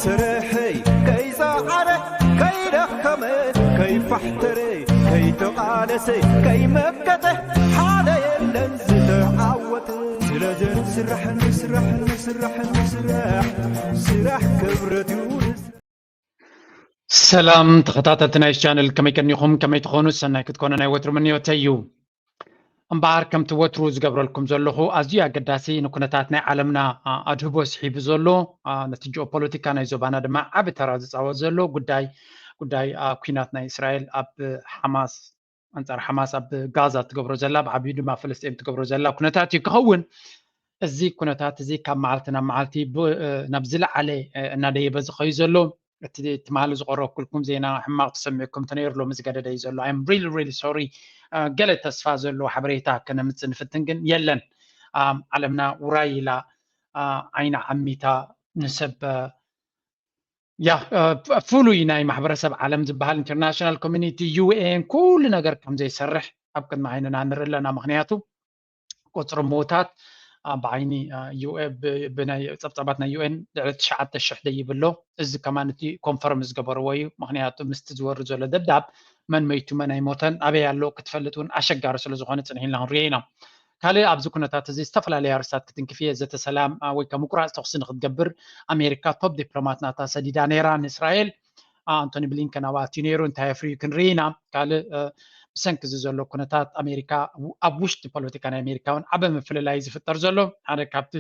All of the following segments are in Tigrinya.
ስርሐይ ከይፀዓረ ከይደኸመ ከይፋሕተረ ከይተቓለሰ ከይመከተ ሓደ የለን ዝተዓወተ። ስለዚ ንስራሕ ንስራሕ ንስራሕ ንስራሕ ስራሕ ክብረት ይውርስ። ሰላም ተኸታተልቲ ናይ ቻነል፣ ከመይ ቀኒኹም? ከመይ ትኾኑ? ሰናይ ክትኮኑ ናይ ወትሩ ምንዮተይ እዩ። እምበኣር ከምቲ ወትሩ ዝገብረልኩም ዘለኹ ኣዝዩ ኣገዳሲ ንኩነታት ናይ ዓለምና ኣድህቦ ስሒቡ ዘሎ ነቲ ጂኦፖለቲካ ናይ ዞባና ድማ ዓቢ ተራ ዝፃወት ዘሎ ጉዳይ ጉዳይ ኩናት ናይ እስራኤል ኣብ ሓማስ ኣንጻር ሓማስ ኣብ ጋዛ ትገብሮ ዘላ ብዓብዩ ድማ ፍልስጤም ትገብሮ ዘላ ኩነታት እዩ ክኸውን። እዚ ኩነታት እዚ ካብ መዓልቲ ናብ መዓልቲ ናብ ዝለዓለ እናደየበ ዝኸዩ ዘሎ እቲ ትማሊ ዝቐረብኩልኩም ዜና ሕማቕ ተሰሚዕኩም ተነይሩ ሎሚ ዝገደደ እዩ ዘሎ። I'm really really sorry። ገለ ተስፋ ዘለዎ ሓበሬታ ከነምፅእ ንፍትን ግን የለን። ዓለምና ውራይ ኢላ ዓይና ዓሚታ ንሰብ ያ ፍሉይ ናይ ማሕበረሰብ ዓለም ዝበሃል ኢንተርናሽናል ኮሚኒቲ ዩኤን ኩሉ ነገር ከም ዘይሰርሕ ኣብ ቅድሚ ዓይንና ንርኢ ኣለና። ምክንያቱ ቁፅሪ ምዉታት ብዓይኒ ብናይ ፀብፃባት ናይ ዩኤን ልዕሊ ትሽዓተ ሽሕ ደይብሎ። እዚ ከማን እቲ ኮንፈርም ዝገበርዎ እዩ። ምክንያቱ ምስቲ ዝወርድ ዘሎ ደብዳብ መን መይቱ መን ኣይሞተን ኣበይ ኣሎ ክትፈልጥ እውን ኣሸጋሪ ስለዝኾነ ፅንሕ ኢልና ክንሪኦ ኢና። ካልእ ኣብዚ ኩነታት እዚ ዝተፈላለዩ ኣርስታት ክትንክፍ እየ። ዘተ ሰላም ወይ ከዓ ምቁራፅ ተኩሲ ንክትገብር ኣሜሪካ ቶፕ ዲፕሎማት ናታ ሰዲዳ ነይራ ንእስራኤል። ኣንቶኒ ብሊንከን ኣብኡ ኣትዩ ነይሩ። እንታይ ኣፍርዩ ክንርኢ ኢና። ካልእ ብሰንኪ እዚ ዘሎ ኩነታት ኣሜሪካ ኣብ ውሽጢ ፖለቲካ ናይ ኣሜሪካ እውን ዓበ ምፍልላይ ዝፍጠር ዘሎ ሓደ ካብቲ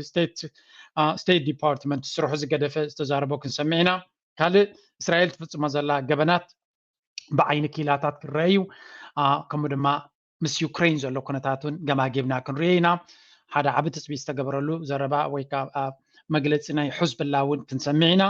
ስቴት ዲፓርትመንት ስርሑ ዝገደፈ ዝተዛረቦ ክንሰምዕ ኢና። ካልእ እስራኤል ትፍፅሞ ዘላ ገበናት ብዓይኒ ክኢላታት ክረአ እዩ። ከምኡ ድማ ምስ ዩክሬን ዘሎ ኩነታት እውን ገማጊብና ክንሪኦ ኢና። ሓደ ዓቢ ትፅቢት ዝተገበረሉ ዘረባ ወይ ከዓ መግለፂ ናይ ሑዝብላ እውን ክንሰምዕ ኢና።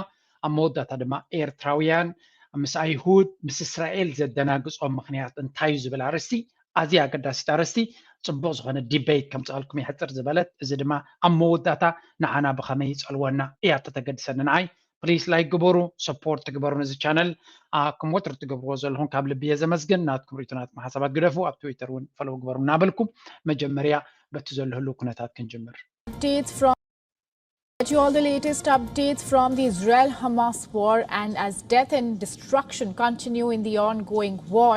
ኣብ መወዳእታ ድማ ኤርትራውያን ምስ ኣይሁድ ምስ እስራኤል ዘደናግፆም ምክንያት እንታይ እዩ ዝብል ኣርእስቲ ኣዝያ ኣገዳሲት ኣርእስቲ ፅቡቕ ዝኾነ ዲቤት ከምፅኣልኩም ይሕፅር ዝበለት እዚ ድማ ኣብ መወዳእታ ንዓና ብኸመይ ይፀልወና እያ ተተገድሰኒ ንዓይ። ፕሊስ ላይክ ግበሩ፣ ሰፖርት ግበሩ ነዚ ቻነል። ከም ወትሩ ትገብርዎ ዘለኹም ካብ ልቢ እየ ዘመስግን። ናትኩም ሪኢቶ ናትኩም ሓሳባት ግደፉ፣ ኣብ ትዊተር እውን ፈለው ግበሩ እናበልኩም መጀመርያ በቲ ዘሎ ህልው ኩነታት ክንጅምር። Updates from you all the latest updates from the Israel-Hamas war, and as death and destruction continue in the ongoing war,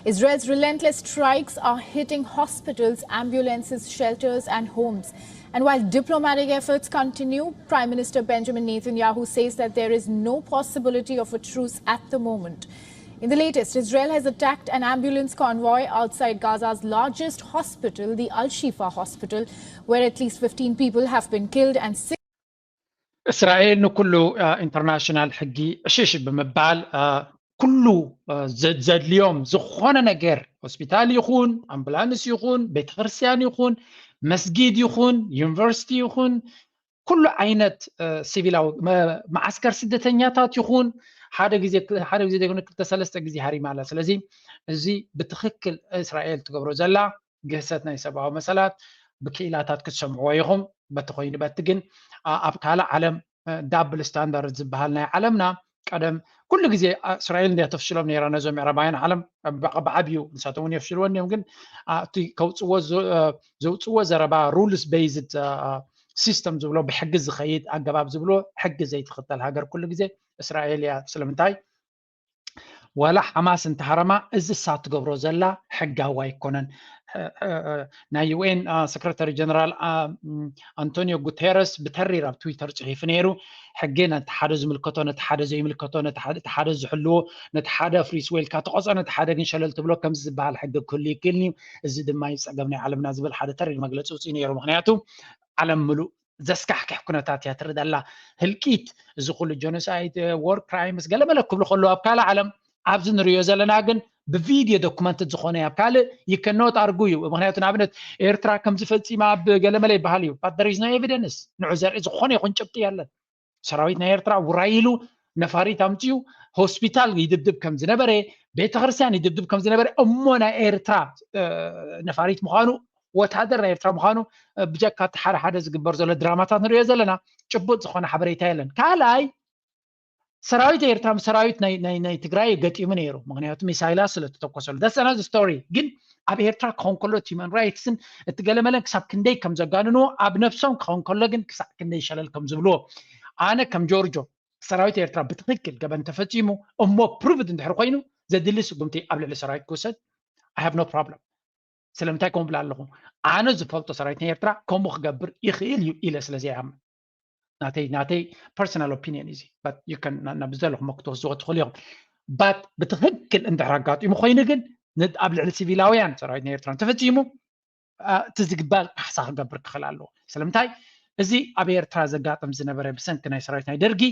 Israel's relentless strikes are hitting hospitals, ambulances, shelters and homes. And while diplomatic efforts continue, Prime Minister Benjamin Netanyahu says that there is no possibility of a truce at the moment. In the latest, Israel has attacked an ambulance convoy outside Gaza's largest hospital, the Al Shifa Hospital, where at least fifteen people have been killed and six እስራኤል ንኩሉ ኢንተርናሽናል ሕጊ ዕሽሽ ብምባል ኩሉ ዘድልዮም ዝኾነ ነገር ሆስፒታል ይኹን ኣምቡላንስ ይኹን ቤተክርስትያን ይኹን መስጊድ ይኹን ዩኒቨርሲቲ ይኹን ኩሉ ዓይነት ሲቪላዊ መዓስከር ስደተኛታት ይኹን ሓደ ግዜ ሓደ ግዜ ዘይኮነ ክልተ ሰለስተ ግዜ ሃሪማ ኣላ። ስለዚ እዚ ብትኽክል እስራኤል ትገብሮ ዘላ ግህሰት ናይ ሰብኣዊ መሰላት ብክኢላታት ክትሰምዕዎ ኢኹም። በቲ ኮይኑ በቲ ግን ኣብ ካልእ ዓለም ዳብል ስታንዳርድ ዝበሃል ናይ ዓለምና ቀደም ኩሉ ግዜ እስራኤል እንዲያ ተፍሽሎም ነይራ ነዞም ምዕራባውያን ዓለም ብዓብዩ ንሳቶም እውን የፍሽልዎ እንዲዮም ግን እቲ ከውፅዎ ዘውፅዎ ዘረባ ሩልስ ቤይዝድ ሲስተም ዝብሎ ብሕጊ ዝኸይድ ኣገባብ ዝብሎ ሕጊ ዘይትኽተል ሃገር ኩሉ ግዜ እስራኤል እያ። ስለምንታይ ዋላ ሓማስ እንተሃረማ እዚ እሳ ትገብሮ ዘላ ሕጋዊ ኣይኮነን። ናይ ዩኤን ሰክረታሪ ጀነራል ኣንቶኒዮ ጉቴረስ ብተሪር ኣብ ትዊተር ፅሒፉ ነይሩ። ሕጊ ነቲ ሓደ ዝምልከቶ ነቲ ሓደ ዘይምልከቶ ነቲ ሓደ ዝሕልዎ ነቲ ሓደ ፍሪስ ወይልካ ተቆፀ ነቲ ሓደ ግን ሸለል ትብሎ ከምዚ ዝበሃል ሕጊ ክህሉ ይክእል እዩ። እዚ ድማ እዩ ፀገም ናይ ዓለምና ዝብል ሓደ ተሪር መግለፂ ውፅኡ ነይሩ። ምክንያቱ ዓለም ምሉእ ዘስካሕክሕ ኩነታት እያ ትርኢ ዘላ። ህልቂት፣ እዚ ኩሉ ጀኖሳይድ፣ ዎር ክራይምስ ገለመለ ክብሉ ከለዉ ኣብ ካልእ ዓለም ኣብዚ ንሪኦ ዘለና ግን ብቪድዮ ዶኩመንትድ ዝኾነ ኣብ ካልእ ይከኖት ኣርጉ እዩ። ምክንያቱ ንኣብነት ኤርትራ ከምዚ ፈፂማ ኣብ ገለመለ ይበሃል እዩ። But there is no evidence ንዑ ዘርኢ ዝኾነ ይኹን ጭብጢ የለን። ሰራዊት ናይ ኤርትራ ውራይ ኢሉ ነፋሪት ኣምፅኡ ሆስፒታል ይድብድብ ከም ዝነበረ ቤተክርስትያን ይድብድብ ከም ዝነበረ እሞ ናይ ኤርትራ ነፋሪት ምዃኑ ወታደር ናይ ኤርትራ ምዃኑ ብጀካ እቲ ሓደ ሓደ ዝግበር ዘሎ ድራማታት ንሪኦ ዘለና ጭቡጥ ዝኾነ ሓበሬታ የለን። ካልኣይ ሰራዊት ኤርትራ ምስ ሰራዊት ናይ ትግራይ ገጢሙ ነይሩ። ምክንያቱ ሚሳይላት ስለተተኮሰሉ that's another story። ግን ኣብ ኤርትራ ክኸውን ከሎ እቲ ሂማን ራይትስን እቲ ገለመለን ክሳብ ክንደይ ከም ዘጋንንዎ ኣብ ነብሶም ክኸውን ከሎ ግን ክሳዕ ክንደይ ሸለል ከም ዝብልዎ ኣነ ከም ጆርጆ ሰራዊት ኤርትራ ብትክክል ገበን ተፈፂሙ እሞ ፕሩቭድ እንድሕር ኮይኑ ዘድሊ ስጉምቲ ኣብ ልዕሊ ሰራዊት ክውሰድ I have no problem። ስለምንታይ ከምኡ ብላ ኣለኹ? ኣነ ዝፈልጦ ሰራዊት ናይ ኤርትራ ከምኡ ክገብር ይኽእል እዩ ኢለ ስለ ዘይኣምን ናተይ ናተይ personal opinion እዚ but you can ናብ ዘለኹም ክትወስድዎ ትኽእሉ ኢኹም። But ብትክክል እንድሕር ኣጋጢሙ ኮይኑ ግን ኣብ ልዕሊ ሲቪላውያን ሰራዊት ናይ ኤርትራ ተፈፂሙ እቲ ዝግባእ ካሕሳ ክገብር ክኽእል ኣለዎ። ስለምንታይ እዚ ኣብ ኤርትራ ዘጋጥም ዝነበረ ብሰንኪ ናይ ሰራዊት ናይ ደርጊ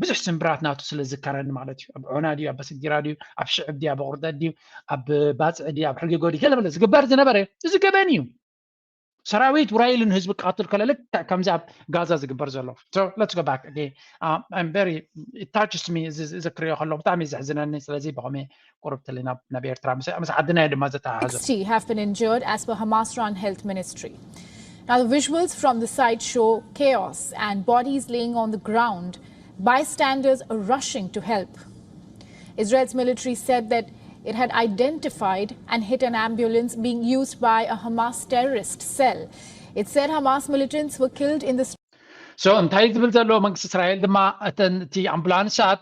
ብዙሕ ስምብራት ናቱ ስለ ዝከረኒ ማለት እዩ። ኣብ ዖና ድዩ ኣብ በስጊራ ድዩ ኣብ ሽዕብ ድዩ ኣብ ኣቁርደት ድዩ ኣብ ባፅዕ ድዩ ኣብ ሕርጊጎ ድዩ ገለበለ ዝግበር ዝነበረ እዚ ገበን እዩ። ሰራዊት ውራይሉ ንህዝቢ ክቐትል ከሎ ልክዕ ከምዚ ኣብ ጋዛ ዝግበር ዘሎ። So let's go back. Okay. Um, I'm very, it touches me እዚ ክሪኦ ከለኹ ብጣዕሚ ዘሕዝነኒ። ስለዚ ብኸመይ ቁሩብ ተለና ናብ ኤርትራ ምስ ዓድና ድማ ዘተሓሓዘ። Sixty have been injured as per Hamas-run health ministry. Now, the visuals from the site show chaos and bodies laying on the ground. Bystanders are rushing to help. Israel's military said that it had identified and hit an ambulance being used by a Hamas terrorist cell. It said Hamas militants were killed in the So እንታይ ዝብል ዘሎ መንግስቲ እስራኤል ድማ እተን እቲ ኣምቡላንሳት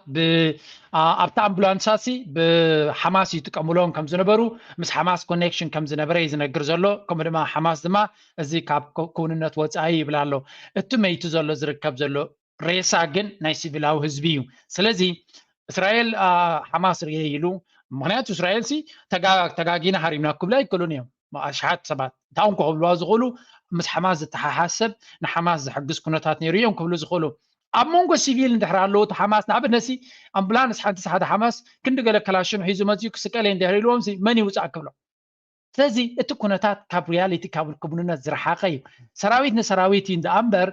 ኣብቲ ኣምቡላንሳሲ ብሓማስ ይጥቀሙሎም ከም ዝነበሩ ምስ ሓማስ ኮኔክሽን ከም ዝነበረ እዩ ዝነግር ዘሎ። ከምኡ ድማ ሓማስ ድማ እዚ ካብ ክውንነት ወፃኢ ይብል ኣሎ። እቲ መይቲ ዘሎ ዝርከብ ዘሎ ሬሳ ግን ናይ ሲቪላዊ ህዝቢ እዩ። ስለዚ እስራኤል ሓማስ ርየ ኢሉ ምክንያቱ እስራኤል ሲ ተጋጊና ሃሪምና ክብሉ ኣይክእሉን እዮም። ኣሽሓት ሰባት እንታይ ክብልዋ ዝኽእሉ ምስ ሓማስ ዝተሓሓዝ ሰብ ንሓማስ ዝሕግዝ ኩነታት ነይሩ እዮም ክብሉ ዝኽእሉ። ኣብ መንጎ ሲቪል እንድሕር ኣለዉ እቲ ሓማስ ንኣብነት ሲ ኣምቡላንስ ሓንቲ ሓደ ሓማስ ክንዲ ገለ ከላሽን ሒዙ መፅኡ ክስቀል እንድሕር ኢልዎም ሲ መን ይውፃእ ክብሎ። ስለዚ እቲ ኩነታት ካብ ሪያሊቲ ካብ ክውንነት ዝረሓቀ እዩ። ሰራዊት ንሰራዊት እዩ እንዳ እምበር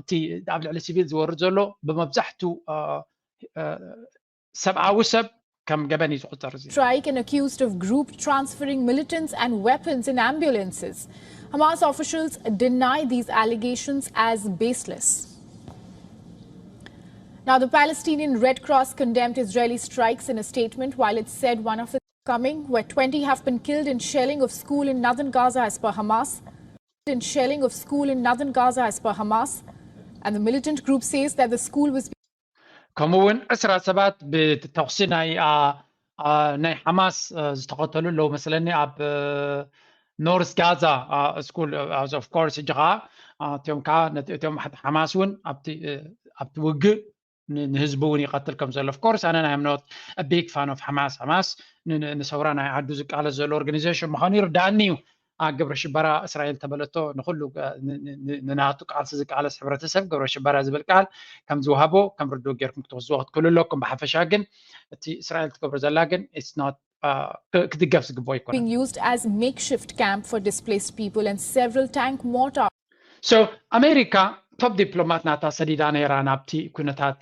እቲ ኣብ ልዕሊ ሲቪል ዝወርድ ዘሎ ብመብዛሕቱ ሰብኣዊ ሰብ ከም ገበን እዩ ዝቁፀር። እዚ strike and accused of group transferring militants and weapons in ambulances. Hamas officials deny these allegations as baseless. Now, the Palestinian Red Cross condemned Israeli strikes in a statement while it said one of its coming, where twenty have been killed in shelling of school in northern Gaza as per Hamas. In shelling of school in northern Gaza as per Hamas. And the militant group says that the school was ከምኡ እውን ዕስራ ሰባት ብተኩሲ ናይ ናይ ሓማስ ዝተኸተሉ ኣለዉ መስለኒ ኣብ ኖርስ ጋዛ ስኩል of course ሕጂ ከዓ እቲኦም ከዓ እቲኦም ሓማስ እውን ኣብቲ ውግእ ንህዝቢ እውን ይቐትል ከም ዘሎ of course ኣነ ናይ I'm not big fan of ሓማስ ሓማስ ንሰውራ ናይ ዓዱ ዝቃለስ ዘሎ ኦርጋኒዜሽን ምዃኑ ይርዳእኒ እዩ። ግብረ ሽበራ እስራኤል ተበለቶ ንኩሉ ንናቱ ቃልሲ ዝቃለስ ሕብረተሰብ ግብረ ሽበራ ዝብል ቃል ከም ዝወሃቦ ከም ርድኡ ጌርኩም ክትወስድዎ ክትክእሉ ኣለኩም። ብሓፈሻ ግን እቲ እስራኤል ትገብሮ ዘላ ግን it's not ክትድገፍ ዝግብኦ ይኮነ። Being used as makeshift camp for displaced people and several tank mortar So ኣሜሪካ ቶፕ ዲፕሎማት ናታ ሰዲዳ ነይራ ናብቲ ኩነታት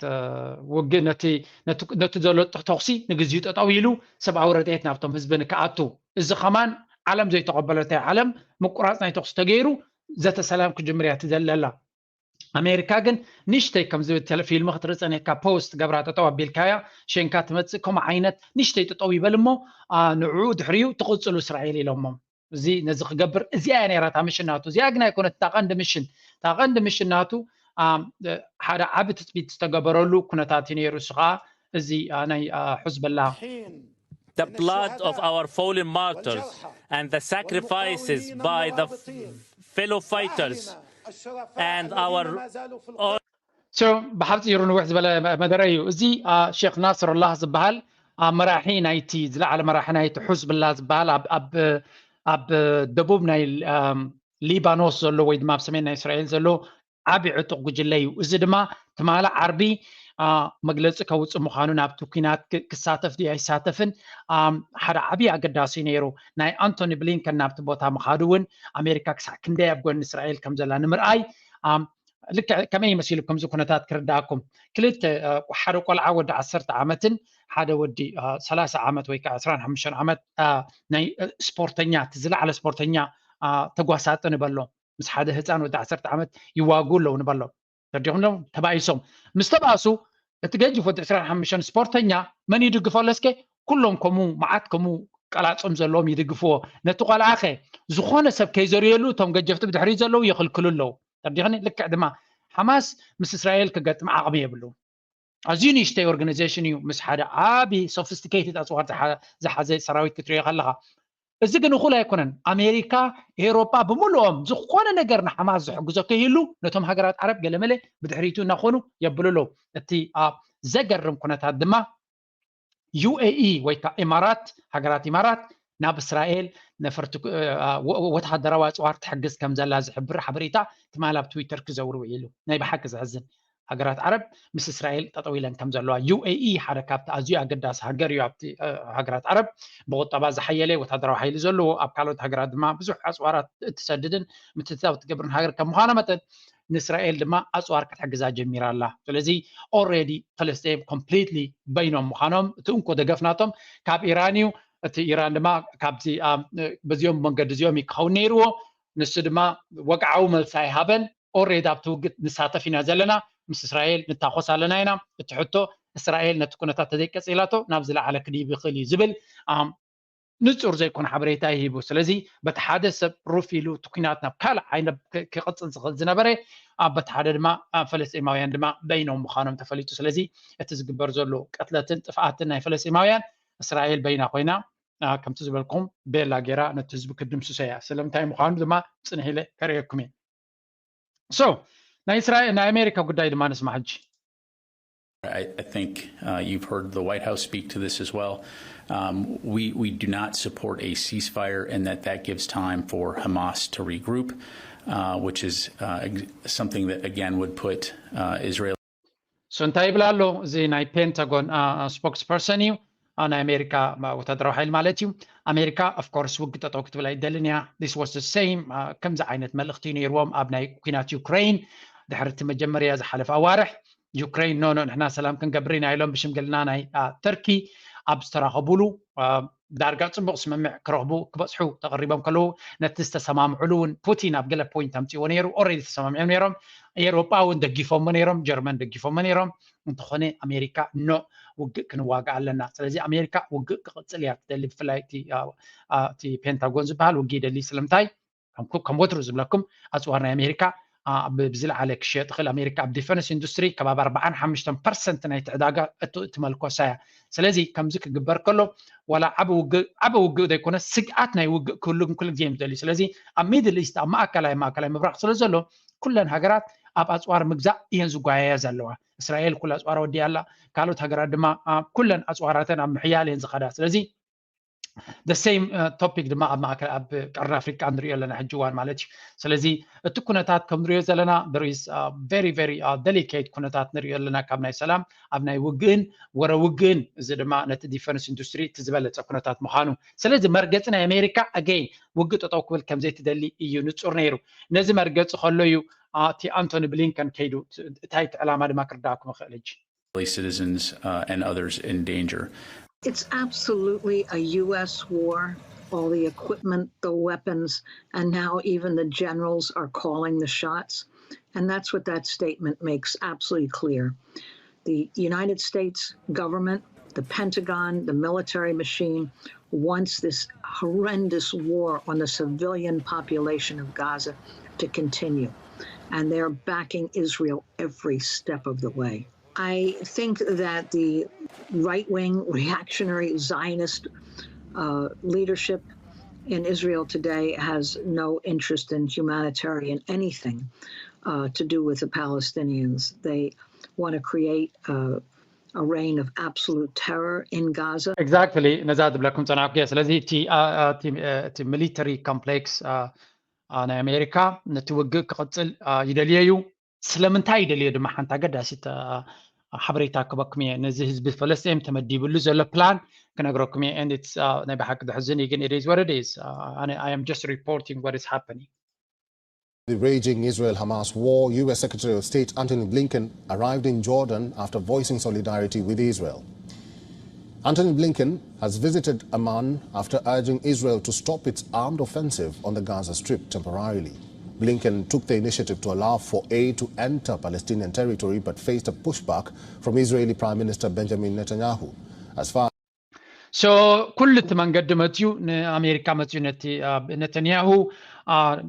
ውግእ ነቲ ዘሎ ተኩሲ ንግዚኡ ጠጠው ኢሉ ሰብኣዊ ረድኤት ናብቶም ህዝቢ ንክኣቱ እዚ ከማን ዓለም ዘይተቐበለቶ ዓለም ምቁራፅ ናይ ተኩሲ ተገይሩ ዘተ ሰላም ክጅምር እያ ትደሊ ኣላ። ኣሜሪካ ግን ንእሽተይ ከም ዝብል ፊልሚ ክትርኢ ፀኒሕካ ፖስት ገብራ ጠጠው ኣቢልካያ ሸንካ ትመፅእ ከምኡ ዓይነት ንእሽተይ ጠጠው ይበል እሞ ንዕኡ ድሕሪኡ ትቕፅሉ እስራኤል ኢሎሞም። እዚ ነዚ ክገብር እዚኣ እያ ነይራ እታ ምሽን ናቱ። እዚኣ ግን ኣይኮነት እታ ቀንዲ ምሽን። እታ ቀንዲ ምሽን ናቱ ሓደ ዓቢ ትፅቢት ዝተገበረሉ ኩነታት እዩ ነይሩ። እሱ ከዓ እዚ ናይ ሑዝበላ The blood of our fallen martyrs and the sacrifices by the fellow fighters and our So ብሓፂሩ ንውሕ ዝበለ መደረ እዩ። እዚ ሼክ ናስሩላህ ዝበሃል መራሒ ናይቲ ዝለዓለ መራሒ ናይቲ ሑዝብላ ዝበሃል ኣብ ደቡብ ናይ ሊባኖስ ዘሎ ወይ ድማ ኣብ ሰሜን ናይ እስራኤል ዘሎ ዓቢ ዕጡቕ ጉጅለ እዩ። እዚ ድማ ትማሊ ዓርቢ መግለፂ ከውፅእ ምዃኑ ናብቲ ኲናት ክሳተፍ ድዩ ኣይሳተፍን ሓደ ዓቢ ኣገዳሲ ነይሩ። ናይ ኣንቶኒ ብሊንከን ናብቲ ቦታ ምኻዱ እውን ኣሜሪካ ክሳዕ ክንደይ ኣብ ጎኒ እስራኤል ከም ዘላ ንምርኣይ ልክዕ ከመይ መሲሉ ከምዚ ኩነታት ክርዳእኩም ክልተ ሓደ ቆልዓ ወዲ ዓሰርተ ዓመትን ሓደ ወዲ ሰላሳ ዓመት ወይ ከዓ ዕስራን ሓሙሽተን ዓመት ናይ ስፖርተኛ እቲ ዝለዓለ ስፖርተኛ ተጓሳጢ ንበሎ ምስ ሓደ ህፃን ወዲ ዓሰርተ ዓመት ይዋግኡ ኣለዉ ንበሎ ተዲኹም ተባኢሶም ምስ ተባእሱ እቲ ገጅፍ ወዲ ዕስራን ሓሙሽተን ስፖርተኛ መን ይድግፎ ኣለስከ ኩሎም ከምኡ መዓት ከምኡ ቀላፅም ዘለዎም ይድግፍዎ ነቲ ቆልዓኸ ዝኾነ ሰብ ከይዘርየሉ እቶም ገጀፍቲ ብድሕሪ ዘለዉ ይኽልክሉ ኣለዉ ተዲኽኒ ልክዕ ድማ ሓማስ ምስ እስራኤል ክገጥም ዓቕሚ የብሉ ኣዝዩ ንእሽተይ ኦርጋናይዜሽን እዩ። ምስ ሓደ ዓቢ ሶፊስቲኬትድ ኣፅዋር ዝሓዘ ሰራዊት ክትሪኦ ከለኻ፣ እዚ ግን እኹል ኣይኮነን። ኣሜሪካ፣ ኤውሮጳ ብምልኦም ዝኾነ ነገር ንሓማስ ዝሕግዞ ከይህሉ ነቶም ሃገራት ዓረብ ገለመለ ብድሕሪቱ እናኾኑ የብሉ ኣለዉ። እቲ ኣብ ዘገርም ኩነታት ድማ ዩ ኤ ኢ ወይ ከዓ ኢማራት፣ ሃገራት ኢማራት ናብ እስራኤል ነፈርቲ ወታደራዊ ኣፅዋር ትሕግዝ ከም ዘላ ዝሕብር ሓበሬታ ትማል ኣብ ትዊተር ክዘውር ውዒሉ። ናይ ብሓቂ ዘሕዝን። ሃገራት ዓረብ ምስ እስራኤል ጠጠው ኢለን ከም ዘለዋ። ዩ ኤ ኢ ሓደ ካብቲ ኣዝዩ ኣገዳሲ ሃገር እዩ ኣብቲ ሃገራት ዓረብ። ብቁጠባ ዝሓየለ ወታደራዊ ሓይሊ ዘለዎ፣ ኣብ ካልኦት ሃገራት ድማ ብዙሕ ኣፅዋራት እትሰድድን ምትእትታው እትገብርን ሃገር ከም ምዃና መጠን ንእስራኤል ድማ ኣፅዋር ክትሕግዛ ጀሚራ ኣላ። ስለዚ ኦልሬዲ ፈለስጤም ኮምፕሊትሊ በይኖም ምዃኖም እቲ እንኮ ደገፍ ናቶም ካብ ኢራን እዩ። እቲ ኢራን ድማ ካብዚ በዚኦም መንገዲ እዚኦም እዩ ክኸውን ነይርዎ። ንሱ ድማ ወግዓዊ መልሲ ኣይሃበን። ኦሬዲ ኣብቲ ውግእ ንሳተፍ ኢና ዘለና፣ ምስ እስራኤል ንታኾስ ኣለና ኢና። እቲ ሕቶ እስራኤል ነቲ ኩነታት ተዘይቀፂላቶ ናብ ዝለዓለ ክድይብ ይኽእል እዩ ዝብል ንፁር ዘይኮነ ሓበሬታ ይሂቡ። ስለዚ በቲ ሓደ ሰብ ሩፍ ኢሉ እቲ ኩናት ናብ ካልእ ዓይነት ክቕፅል ዝኽእል ዝነበረ፣ በቲ ሓደ ድማ ፈለስጢማውያን ድማ በይኖም ምዃኖም ተፈሊጡ። ስለዚ እቲ ዝግበር ዘሎ ቅትለትን ጥፍኣትን ናይ ፈለስጢማውያን እስራኤል በይና ኮይና ከምቲ ዝበልኩም ቤላ ጌራ ነቲ ህዝቢ ክድምስሶ እያ። ስለምንታይ ምዃኑ ድማ ፅንሕ ኢለ ከርእየኩም እየ። So ናይ እስራኤል ናይ ኣሜሪካ ጉዳይ ድማ ንስማ ሕጂ። I, I think uh, you've heard the White House speak to this as well. Um, we, we do not support a ceasefire, and that that gives time for Hamas to regroup, uh, which is uh, something that, again, would put uh, Israel. So እንታይ ይብል ኣሎ? እዚ ናይ ፔንታጎን ስፖክስፐርሰን እዩ፣ ናይ ኣሜሪካ ወታደራዊ ሓይሊ ማለት እዩ። ኣሜሪካ ኦፍኮርስ ውግእ ጠጠው ክትብል ኣይደልን እያ። This was the same፣ ከምዚ ዓይነት መልእኽቲ ነይርዎም ኣብ ናይ ኩናት ዩክሬን ድሕሪ እቲ መጀመርያ ዝሓለፈ ኣዋርሕ። ዩክሬን ኖ ኖ ንሕና ሰላም ክንገብር ኢና ኢሎም ብሽምግልና ናይ ተርኪ ኣብ ዝተራኸቡሉ ዳርጋ ፅቡቕ ስምምዕ ክረኽቡ ክበፅሑ ተቐሪቦም ከለዉ ነቲ ዝተሰማምዕሉ እውን ፑቲን ኣብ ገለ ፖይንት ኣምፅዎ ነይሩ። ኦሬዲ ተሰማሚዖም ነይሮም። ኤሮጳ እውን ደጊፎሞ ነይሮም። ጀርመን ደጊፎሞ ነይሮም። እንተኾነ ኣሜሪካ ኖ ውግእ ክንዋጋእ ኣለና። ስለዚ ኣሜሪካ ውግእ ክቕፅል እያ ትደሊ። ብፍላይ እቲ ፔንታጎን ዝበሃል ውግእ ይደሊ። ስለምንታይ? ከም ወትሩ ዝብለኩም ኣፅዋር ናይ ኣሜሪካ ብዝለዓለ ክሸጥ ይኽእል። ኣሜሪካ ኣብ ዲፈንስ ኢንዱስትሪ ከባቢ ኣርባዓን ሓሙሽተን ፐርሰንት ናይቲ ዕዳጋ እትመልኮሳ እያ። ስለዚ ከምዚ ክግበር ከሎ ዋላ ዓቢ ውግእ ዘይኮነ ስግኣት ናይ ውግእ ክህሉ ኩሉ ግዜ እዮም ዝደልዩ። ስለዚ ኣብ ሚድል ኢስት ኣብ ማእከላይ ማእከላይ ምብራቕ ስለ ዘሎ ኩለን ሃገራት ኣብ ኣፅዋር ምግዛእ እየን ዝጓየያ ዘለዋ። እስራኤል ኩሉ ኣፅዋር ወዲያ ኣላ። ካልኦት ሃገራት ድማ ኩለን ኣፅዋራተን ኣብ ምሕያል እየን ዝኸዳ። ስለዚ the same topic ድማ ኣብ ማእከል ኣብ ቀርኒ ኣፍሪቃ ንሪኦ ኣለና ሕጂ እዋን ማለት እዩ። ስለዚ እቲ ኩነታት ከም ንሪኦ ዘለና there is very very delicate ኩነታት ንሪኦ ኣለና። ካብ ናይ ሰላም ኣብ ናይ ውግእን ወረ ውግእን፣ እዚ ድማ ነቲ ዲፈንስ ኢንዱስትሪ እቲ ዝበለፀ ኩነታት ምዃኑ። ስለዚ መርገፂ ናይ ኣሜሪካ ኣገይን ውግእ ጠጠው ክብል ከም ዘይትደሊ እዩ ንፁር ነይሩ። ነዚ መርገፂ ከሎ እዩ እቲ ኣንቶኒ ብሊንከን ከይዱ። እንታይ እቲ ዕላማ ድማ ክርዳእኩም ይኽእል ሕጂ። citizens uh, and others in danger. It's absolutely a U S war. All the equipment, the weapons, and now even the generals are calling the shots. And that's what that statement makes absolutely clear. The United States government, the Pentagon, the military machine wants this horrendous war on the civilian population of Gaza to continue. And they're backing Israel every step of the way. I think that the right wing reactionary Zionist uh, leadership in Israel today has no interest in humanitarian anything uh, to do with the Palestinians. They want to create a, a reign of absolute terror in Gaza. Exactly. ነዛ ዝብለኩም ጸናሕኩ። ስለዚ እቲ ሚሊተሪ ኮምፕሌክስ ናይ ኣሜሪካ ነቲ ውግእ ክቕጽል ይደልዮ እዩ። ስለምንታይ ይደልዮ ድማ ሓንቲ ኣገዳሲት ሓበሬታ ክበኩም እየ። ነዚ ህዝቢ ፈለስጢን ተመዲብሉ ዘሎ ፕላን ክነግረኩም እየ። And it's ናይ ብሓቂ ዘሕዝን እዩ፣ ግን it is what it is. I am just reporting what is happening. The raging Israel-Hamas war, U S Secretary of State Antony Blinken arrived in Jordan after voicing solidarity with Israel. Antony Blinken has visited Amman after urging Israel to stop its armed offensive on the Gaza Strip temporarily. Blinken took the initiative to allow for aid to enter Palestinian territory but faced a pushback from Israeli Prime Minister Benjamin Netanyahu. As far So ኩሉ እቲ መንገዲ መፅዩ ንኣሜሪካ መፅዩ ነቲ ነተንያሁ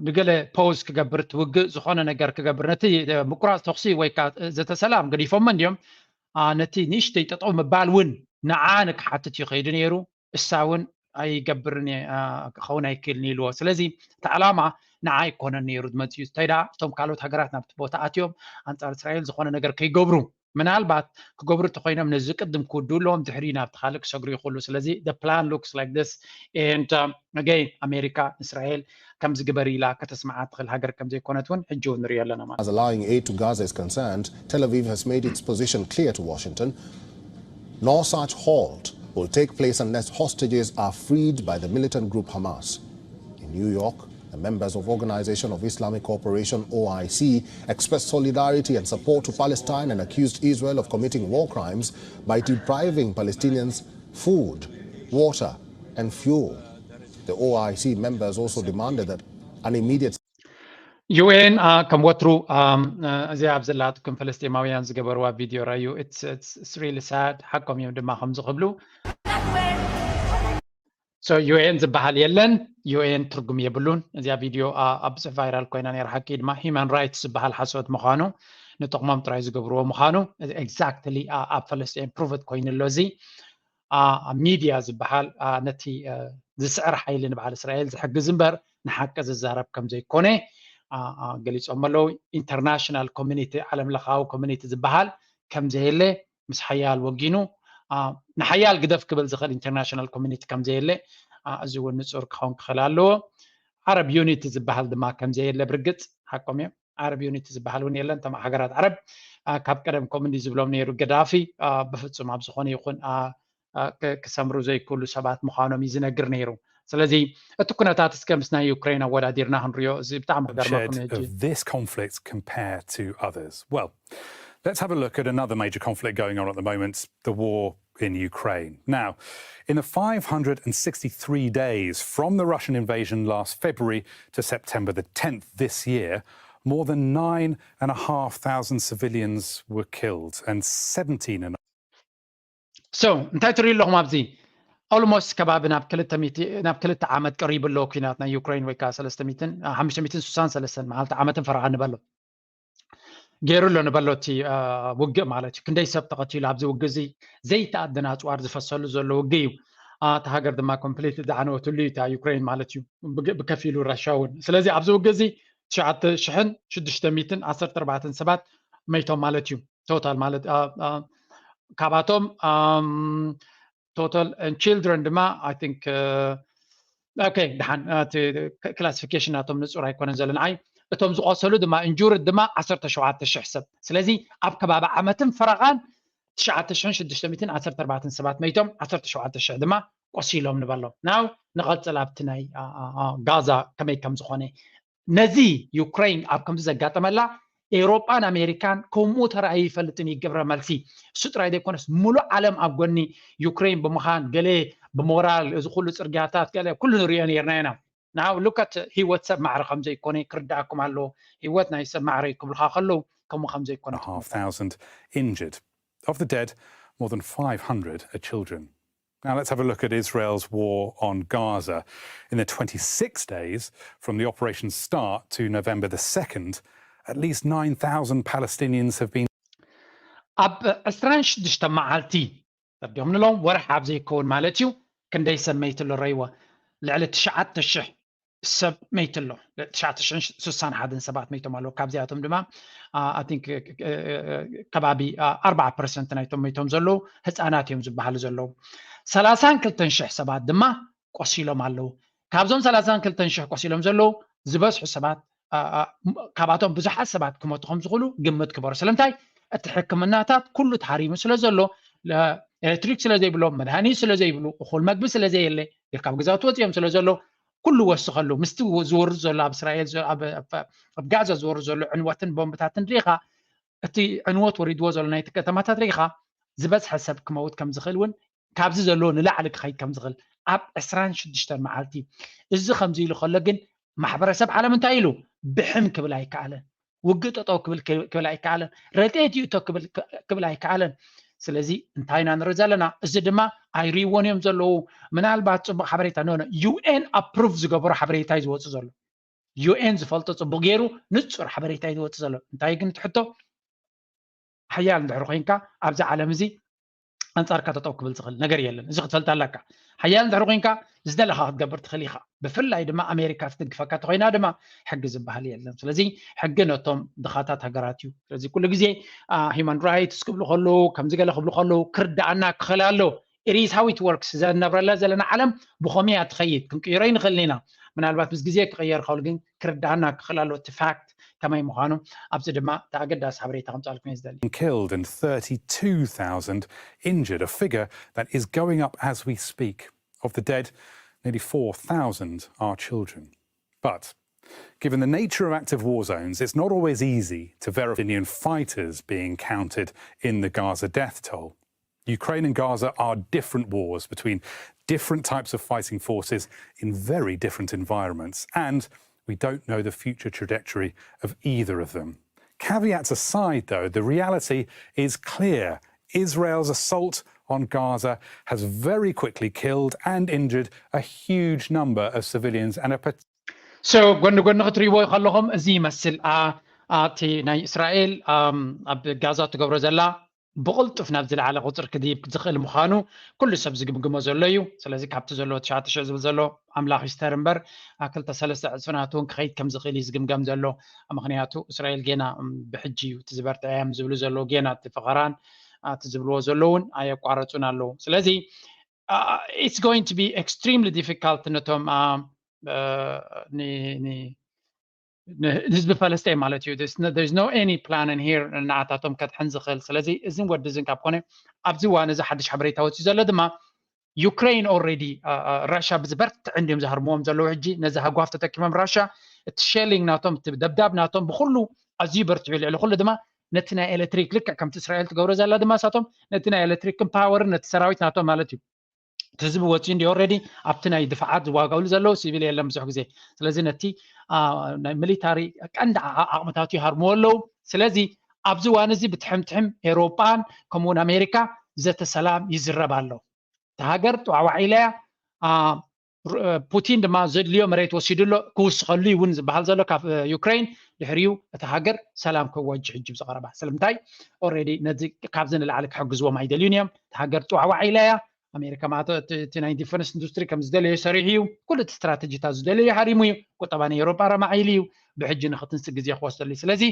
ንገለ ፖዝ ክገብር ትውግእ ዝኾነ ነገር ክገብር ነቲ ምቁራፅ ተኽሲ ወይ ከዓ ዘተ ሰላም ገዲፎሞ እንዲዮም። ነቲ ንእሽተይ ጠጠው ምባል እውን ንዓ ንክሓትት እዩ ከይዱ ነይሩ። እሳ እውን ኣይገብርን ክኸውን ኣይክእልን ኢልዎ። ስለዚ እቲ ዓላማ ንዓ ኣይኮነን ነይሩ ዝመፅኡ። እንታይ ደኣ እቶም ካልኦት ሃገራት ናብቲ ቦታ ኣትዮም ኣንፃር እስራኤል ዝኾነ ነገር ከይገብሩ፣ ምናልባት ክገብሩ እንተኮይኖም ነዚ ቅድም ክውድኡ ኣለዎም፣ ድሕሪ ናብቲ ካልእ ክሰግሩ ይኽእሉ። ስለዚ plan looks like this and again ኣሜሪካ ንእስራኤል ከምዚ ግበር ኢላ ከተስምዓ ትኽእል ሃገር ከምዘይኮነት እውን ሕጂ እውን ንሪኦ ኣለና ማለት። As allowing aid to Gaza is concerned, Tel Aviv has made its position clear to Washington. No such halt will take place unless hostages are freed by the militant group Hamas. In New York, the members of Organization of Islamic Cooperation, O I C, expressed solidarity and support to Palestine and accused Israel of committing war crimes by depriving Palestinians food, water, and fuel. The O I C members also demanded that an immediate ዩ ኤን ከም ወትሩ እዚኣ ኣብ ዘላትኩም ፍልስጤማውያን ዝገበርዋ ቪድዮ ራዩ። It's really sad። ሓቆም እዮም ድማ ከምዚ ክብሉ። ዩ ኤን ዝበሃል የለን። ዩ ኤን ትርጉም የብሉን። እዚኣ ቪድዮ ኣብ ብዙሕ ቫይራል ኮይና ነይራ። ሓቂ ድማ ሂማን ራይትስ ዝበሃል ሓሶት ምዃኑ፣ ንጥቕሞም ጥራይ ዝገብርዎ ምዃኑ exactly ኣብ ፈለስጢን ፕሩቭድ ኮይኑ ኣሎ። እዚ ሚድያ ዝበሃል ነቲ ዝስዕር ሓይሊ ንበዓል እስራኤል ዝሕግዝ እምበር ንሓቂ ዝዛረብ ከምዘይኮነ ገሊፆም ኣለዉ። ኢንተርናሽናል ኮሚኒቲ፣ ዓለም ለኻዊ ኮሚኒቲ ዝበሃል ከምዘየለ፣ ምስ ሓያል ወጊኑ ንሓያል ግደፍ ክብል ዝኽእል ኢንተርናሽናል ኮሚኒቲ ከምዘየለ፣ እዚ እውን ንፁር ክኸውን ክኽእል ኣለዎ። ዓረብ ዩኒቲ ዝበሃል ድማ ከምዘየለ ብርግፅ ሓቆም እዮም። ዓረብ ዩኒቲ ዝበሃል እውን የለን። እቶም ሃገራት ዓረብ ካብ ቀደም ኮሚኒቲ ዝብሎም ነይሩ ገዳፊ ብፍፁም ኣብ ዝኾነ ይኹን ክሰምሩ ዘይክእሉ ሰባት ምዃኖም እዩ ዝነግር ነይሩ። ስለዚ እቲ ኩነታት እስከ ምስ ናይ ዩክሬን ኣወዳዲርና ክንሪኦ፣ እዚ ብጣዕሚ ክገርመኩም እዩ። This conflict compare to others? Well, let's have a look at another major conflict going on at the moment, the war in Ukraine. Now, in the five hundred and sixty-three days from the Russian invasion last February to September the tenth this year, more than nine and a half thousand civilians were killed and seventeen and So እንታይ ትሪኢ ኣለኹም ኣብዚ? Almost ከባቢ ናብ ክልተ ሚእቲ፣ ናብ ክልተ ዓመት ቀሪቡ ኣሎ ኩናት ናይ ዩክሬን፣ ወይ ከዓ ሰለስተ ሚእትን ሓሙሽተ ሚእትን ስሳን ሰለስተን መዓልቲ ዓመትን ፈረቓን ንበሎ ገይሩ ኣሎ ንበሎ እቲ ውግእ ማለት እዩ። ክንደይ ሰብ ተቐቲሉ ኣብዚ ውግእ እዚ፣ ዘይተኣደነ ኣፅዋር ዝፈሰሉ ዘሎ ውግእ እዩ። እታ ሃገር ድማ ኮምፕሊት ዝዓነወትሉ እዩ እታ ዩክሬን ማለት እዩ፣ ብከፊሉ ራሻ እውን። ስለዚ ኣብዚ ውግእ እዚ ትሽዓተ ሽሕን ሽዱሽተ ሚእትን ዓሰርተ ኣርባዕተን ሰባት መይቶም ማለት እዩ። ቶታል ማለት ካብኣቶም total and children ድማ I think okay፣ ደሓን ክላሲፊኬሽን ናቶም ንፁር ኣይኮነን ዘሎ ንዓይ። እቶም ዝቆሰሉ ድማ ኢንጁርድ ድማ ዓሰርተ ሸውዓተ ሽሕ ሰብ። ስለዚ ኣብ ከባቢ ዓመትን ፈረቓን ትሽዓተ ሽሕን ሽዱሽተ ሚእትን ዓሰርተ ኣርባዕተን ሰባት መይቶም፣ ዓሰርተ ሸውዓተ ሽሕ ድማ ቆሲሎም ንበሎ። ናው ንቐፅል ኣብቲ ናይ ጋዛ ከመይ ከም ዝኾነ። ነዚ ዩክሬን ኣብ ከምዚ ዘጋጠመላ ኤውሮጳን ኣሜሪካን ከምኡ ተራእዩ ይፈልጥን እዩ ግብረ መልሲ። እሱ ጥራይ ዘይኮነስ ሙሉእ ዓለም ኣብ ጎኒ ዩክሬን ብምዃን ገለ ብሞራል እዚ ኩሉ ፅርግያታት ገለ ኩሉ ንሪኦ ነርና ኢና። ናው ሉከት ህይወት ሰብ ማዕረ ከም ዘይኮነ ክርዳእኩም ኣለዎ። ህይወት ናይ ሰብ ማዕረ እዩ ክብልካ ከለዉ ከምኡ ከም ዘይኮነ half thousand injured. Of the dead, more than five hundred are children. Now let's have a look at Israel's war on Gaza. In the twenty-six days from the operation's start to November the second, at least nine thousand Palestinians have been ኣብ ዕስራን ሽዱሽተ መዓልቲ ተርዲኦም ንሎም ወርሒ ኣብ ዘይከውን ማለት እዩ። ክንደይ ሰብ መይቱ ኣሎ ረይዎ? ልዕሊ ትሽዓተ ሽሕ ሰብ መይቱ ኣሎ። ትሽዓተ ሽሕን ስሳን ሓደን ሰባት መይቶም ኣለዉ። ካብዚኣቶም ድማ I think ከባቢ ኣርባዓ ፐርሰንት ናይቶም መይቶም ዘለዉ ህፃናት እዮም ዝበሃሉ ዘለዉ። ሰላሳን ክልተን ሽሕ ሰባት ድማ ቆሲሎም ኣለዉ። ካብዞም ሰላሳን ክልተን ሽሕ ቆሲሎም ዘለዉ ዝበዝሑ ሰባት ካብኣቶም ብዙሓት ሰባት ክመቱ ከም ዝኽእሉ ግምት ክበሩ። ስለምንታይ? እቲ ሕክምናታት ኩሉ ተሃሪሙ ስለ ዘሎ፣ ኤሌክትሪክ ስለ ዘይብሎም፣ መድሃኒት ስለ ዘይብሉ፣ እኹል መግቢ ስለ ዘየለ፣ ካብ ገዛውቲ ወፂኦም ስለ ዘሎ ኩሉ ወስኸሉ። ምስቲ ዝወርድ ዘሎ ኣብ እስራኤል ኣብ ጋዛ ዝወርድ ዘሎ ዕንወትን ቦምብታትን ሪኢኻ፣ እቲ ዕንወት ወሪድዎ ዘሎ ናይቲ ከተማታት ሪኢኻ ዝበዝሐ ሰብ ክመውት ከም ዝኽእል እውን ካብዚ ዘለዎ ንላዕሊ ክኸይድ ከም ዝኽእል ኣብ ዕስራን ሽዱሽተን መዓልቲ። እዚ ከምዚ ኢሉ ከሎ ግን ማሕበረሰብ ዓለም እንታይ ኢሉ ብሕም ክብል ኣይከኣለን። ውግእ ጠጠው ክብል ኣይከኣለን። ረድኤት ይእቶ ክብል ኣይከኣለን። ስለዚ እንታይ ኢና ንርኢ ዘለና? እዚ ድማ ኣይርእይዎን እዮም ዘለዉ። ምናልባት ፅቡቅ ሓበሬታ ኖ ዩኤን ኣፕሩቭ ዝገበሮ ሓበሬታ እዩ ዝወፅእ ዘሎ። ዩኤን ዝፈልጦ ፅቡቅ ገይሩ ንፁር ሓበሬታ እዩ ዝወፅእ ዘሎ። እንታይ ግን ትሕቶ ሓያል እንድሕር ኮይንካ ኣብዚ ዓለም እዚ ኣንጻርካ ጠጠው ክብል ዝኽእል ነገር የለን። እዚ ክትፈልጥ ኣለካ። ሓያል እንድሕር ኮይንካ ዝደለኻ ክትገብር ትኽእል ኢኻ። ብፍላይ ድማ ኣሜሪካ ትድግፈካ ተኮይና ድማ ሕጊ ዝበሃል የለን። ስለዚ ሕጊ ነቶም ድኻታት ሃገራት እዩ። ስለዚ ኩሉ ግዜ ሂማን ራይትስ ክብሉ ከለዉ ከምዚ ገለ ክብሉ ከለዉ ክርዳኣና ክኽእል ኣሎ። It is how it works። እዛ ንነብረላ ዘለና ዓለም ብኸመይ እያ ትኸይድ ክንቅይሮ ይንኽእል ኢና። ምናልባት ምስ ግዜ ክቕየር ከሉ ግን ክርዳኣና ክኽእል ኣሎ እቲ ፋክት ከመይ ምዃኑ። ኣብዚ ድማ እቲ ኣገዳሲ ሓበሬታ ከምፃልኩም እየ ዝደሊ። Killed and thirty-two thousand injured, a figure that is going up as we speak. Of the dead, nearly four thousand are children. But given the nature of active war zones, it's not always easy to verify Palestinian fighters being counted in the Gaza death toll. Ukraine and Gaza are different wars between different types of fighting forces in very different environments, and we don't know the future trajectory of either of them. Caveats aside, though, the reality is clear. Israel's assault on Gaza has very quickly killed and injured a huge number of civilians and a so ጎኒ ጎኒ ክትሪእዎ ከለኹም እዚ ይመስል እቲ ናይ እስራኤል ኣብ ጋዛ ትገብሮ ዘላ ብቕልጡፍ ናብ ዝለዓለ ቁፅሪ ክድይብ ዝኽእል ምዃኑ ኩሉ ሰብ ዝግምግሞ ዘሎ እዩ። ስለዚ ካብቲ ዘሎ ትሽዓተ ሽሕ ዝብል ዘሎ ኣምላኽ ይስተር እምበር ክልተ ሰለስተ ዕፅፍናት እውን ክኸይድ ከም ዝኽእል እዩ ዝግምገም ዘሎ። ምኽንያቱ እስራኤል ጌና ብሕጂ እዩ እቲ ዝበርትዐ እዮም ዝብሉ ዘለዉ ጌና እቲ ፈኸራን እቲ ዝብልዎ ዘለዉ እውን ኣየቋረፁን ኣለዉ። ስለዚ it's going to be extremely difficult ነቶም ንህዝቢ ፈለስጠይ ማለት እዩ። There's no any plan in here ንዓታቶም ከድሕን ዝኽእል። ስለዚ እዝን ወዲ እዝን ካብ ኮነ ኣብዚ እዋን እዚ ሓድሽ ሓበሬታ ወፂኡ ዘሎ ድማ ዩክሬን already ራሻ ብዝበርትዕ እንዲዮም ዝሃርምዎም ዘለዉ። ሕጂ ነዚ ሃጓፍ ተጠቂሞም ራሻ እቲ ሼሊንግ ናቶም እቲ ደብዳብ ናቶም ብኩሉ ኣዝዩ በርትዑ። ልዕሊ ኩሉ ድማ ነቲ ናይ ኤሌክትሪክ ልክዕ ከምቲ እስራኤል ትገብሮ ዘላ ድማ ሳቶም ነቲ ናይ ኤሌክትሪክን ፓወርን ነቲ ሰራዊት ናቶም ማለት እዩ። እቲ ህዝቢ ወፂኡ እንዲ already ኣብቲ ናይ ድፋዓት ዝዋጋሉ ዘለዉ ሲቪል የለን ብዙሕ ግዜ። ስለዚ ነቲ ናይ ሚሊታሪ ቀንዲ ዓቕምታት ይሃርምዎ ኣለዉ። ስለዚ ኣብዚ እዋን እዚ ብትሕምትሕም ኤሮጳን ከምኡውን ኣሜሪካ ዘተ ሰላም ይዝረብ ኣሎ። እቲ ሃገር ጥዋዕዋዕ ኢለያ ፑቲን ድማ ዘድልዮ መሬት ወሲዱ ኣሎ ክውስኸሉ እውን ዝበሃል ዘሎ ካብ ዩክሬን ድሕሪኡ እቲ ሃገር ሰላም ክወጅ ሕጂ ብዝቐረባ ስለምንታይ already ነዚ ካብዚ ንላዕሊ ክሕግዝዎም ኣይደልዩን እዮም። እቲ ሃገር ጥዋዕዋዕ ኢለያ ኣሜሪካ ማለት እቲ ናይ ዲፈንስ ኢንዱስትሪ ከም ዝደለዮ ሰሪሑ እዩ። ኩሉ እቲ ስትራተጂታት ዝደለዮ ሃሪሙ እዩ። ቁጠባ ናይ ኤሮጳ ረማዒሉ እዩ። ብሕጂ ንክትንስ ግዜ ክወስደሉ እዩ። ስለዚ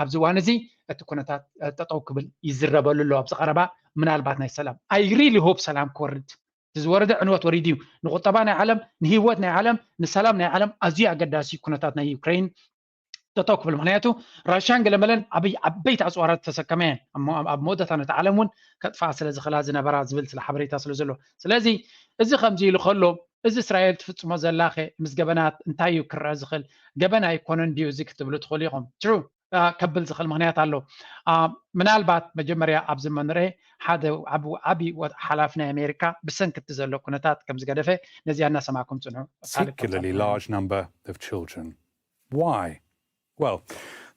ኣብዚ እዋን እዚ እቲ ኩነታት ጠጠው ክብል ይዝረበሉ ኣሎ። ኣብዚ ቀረባ ምናልባት ናይ ሰላም I really hope ሰላም ክወርድ እቲ ዝወረደ ዕንወት ወሪዱ እዩ። ንቁጠባ ናይ ዓለም ንህይወት ናይ ዓለም ንሰላም ናይ ዓለም ኣዝዩ ኣገዳሲ ኩነታት ናይ ዩክሬን ጠጠው ክብል ምክንያቱ ራሽያን ገለመለን ዓበይቲ ኣፅዋራት ዝተሰከመ እየን ኣብ መወዳእታ ነቲ ዓለም እውን ከጥፋኣ ስለ ዝኽእላ ዝነበራ ዝብል ስለ ሓበሬታ ስለ ዘሎ ስለዚ እዚ ከምዚ ኢሉ ከሎ እዚ እስራኤል ትፍፅሞ ዘላኸ ምስ ገበናት እንታይ እዩ ክረአ ዝኽእል ገበን ኣይኮነን ድዩ እዚ ክትብሉ ትኽእሉ ኢኹም ትሩ ከብል ዝኽእል ምክንያት ኣሎ ምናልባት መጀመርያ ኣብዚ መንርኤ ሓደ ዓቢ ሓላፊ ናይ ኣሜሪካ ብሰንክቲ ዘሎ ኩነታት ከም ዝገደፈ ነዚኣ እናሰማዕኩም ፅንሑ particularly large number of children. Why? Well,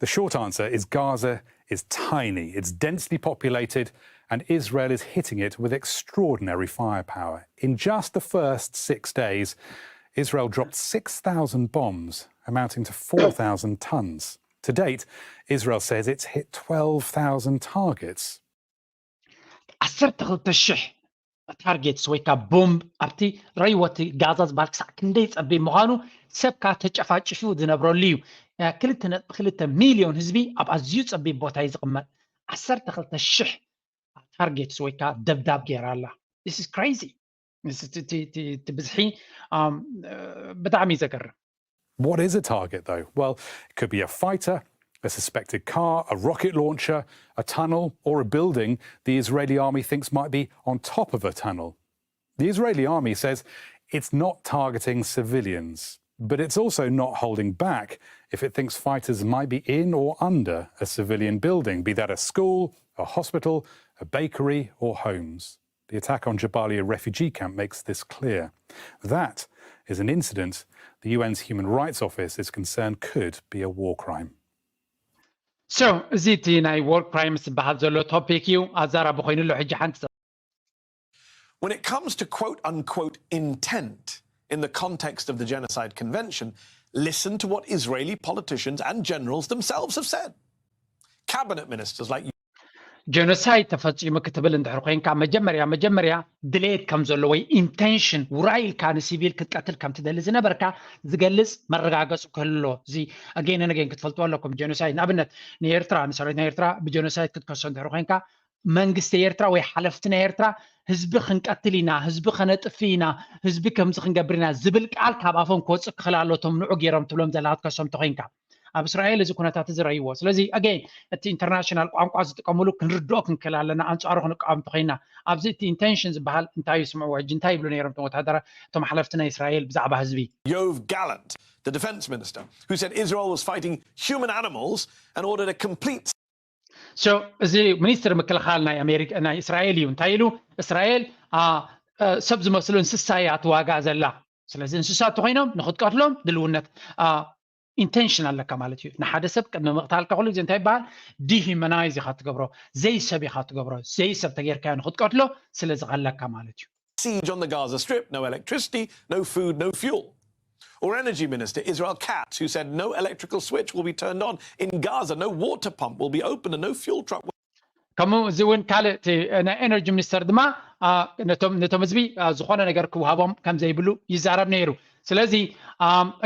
the short answer is Gaza is tiny, it's densely populated, and Israel is hitting it with extraordinary firepower. In just the first six days, Israel dropped six thousand bombs, amounting to four thousand tons. To date, Israel says it's hit twelve thousand targets. ዓሰርተ ክልተ ሽሕ ታርጌትስ ወይ ከዓ ቦምብ ኣብቲ ረይወቲ ጋዛ ዝበሃል ክሳዕ ክንደይ ፀቢብ ምዃኑ ሰብ ከዓ ተጨፋጭፉ ዝነብረሉ እዩ። ክልተ ነጥቢ ክልተ ሚሊዮን ህዝቢ ኣብ ኣዝዩ ፀቢብ ቦታ እዩ ዝቕመጥ። ዓሰርተ ክልተ ሽሕ ታርጌትስ ወይ ከዓ ደብዳብ ገይራ ኣላ። This is crazy። እቲ ብዝሒ ብጣዕሚ እዩ ዘገርም። What is a target, though? Well, it could be a fighter, a suspected car, a rocket launcher, a tunnel, or a building the Israeli army thinks might be on top of a tunnel. The Israeli army says it's not targeting civilians, but it's also not holding back if it thinks fighters might be in or under a civilian building, be that a school, a hospital, a bakery, or homes. The attack on Jabalia refugee camp makes this clear. That is an incident the U N's Human Rights Office is concerned could be a war crime. So እዚ እቲ ናይ war crimes ዝበሃል ዘሎ ቶፒክ እዩ ኣዛራቢ ኮይኑ ኣሎ ሕጂ ሓንቲ When it comes to quote unquote intent in the context of the Genocide Convention, listen to what Israeli politicians and generals themselves have said. Cabinet ministers like ጀኖሳይድ ተፈፂሙ ክትብል እንድሕር ኮይንካ፣ መጀመርያ መጀመርያ ድሌት ከም ዘሎ ወይ ኢንቴንሽን፣ ውራይ ኢልካ ንሲቪል ክትቀትል ከም ትደሊ ዝነበርካ ዝገልፅ መረጋገፂ ክህልዎ። እዚ ኣገይን ኣገይን ክትፈልጥዎ ኣለኩም። ጀኖሳይድ ንኣብነት ንኤርትራ፣ ንሰራዊት ናይ ኤርትራ ብጀኖሳይድ ክትከሶ እንድሕር ኮይንካ፣ መንግስቲ ኤርትራ ወይ ሓለፍቲ ናይ ኤርትራ ህዝቢ ክንቀትል ኢና፣ ህዝቢ ከነጥፍ ኢና፣ ህዝቢ ከምዚ ክንገብር ኢና ዝብል ቃል ካብ ኣፎም ክወፅእ ክኽእል ኣሎ። እቶም ንዑ ገይሮም ትብሎም ዘለካ ክትከሶም ተኮይንካ፣ ኣብ እስራኤል እዚ ኩነታት እዚ ረእይዎ። ስለዚ ኣገይን እቲ ኢንተርናሽናል ቋንቋ ዝጥቀምሉ ክንርድኦ ክንክእል ኣለና፣ ኣንጻሩ ክንቃወም ተኮይና። ኣብዚ እቲ ኢንቴንሽን ዝበሃል እንታይ እዩ? ስምዕዎ ሕጂ እንታይ ይብሉ ነይሮም እቶም ወታደራ፣ እቶም ሓለፍቲ ናይ እስራኤል ብዛዕባ ህዝቢ? Yoav Gallant, the defense minister, who said Israel was fighting human animals and ordered a complete So እዚ ሚኒስትር ምክልኻል ናይ ኣሜሪካ ናይ እስራኤል እዩ። እንታይ ኢሉ? እስራኤል አ፣ አ፣ ሰብ ዝመስሉ እንስሳ እያ ትዋጋእ ዘላ። ስለዚ እንስሳ እንተኮይኖም ንክትቀትሎም ድልውነት፣ አ፣ ኢንቴንሽን ኣለካ ማለት እዩ። ንሓደ ሰብ ቅድሚ ምቕታልካ ኩሉ ግዜ እንታይ ይበሃል? ዲሂመናይዝ ኢኻ ትገብሮ፣ ዘይሰብ ኢኻ ትገብሮ። ዘይሰብ ተጌርካዮ ንክትቀትሎ ስለ ዝቐለካ ማለት እዩ። Siege on the Gaza Strip, no electricity, no food, no fuel. Or Energy Minister Israel Katz, who said no electrical switch will be turned on in Gaza, no water pump will be opened, and no fuel truck will ከምኡ እዚ እውን ካልእ እቲ ናይ ኤነርጂ ሚኒስተር ድማ፣ አ፣ ነቶም ነቶም ህዝቢ፣ አ፣ ዝኾነ ነገር ክውሃቦም ከም ዘይብሉ ይዛረብ ነይሩ። ስለዚ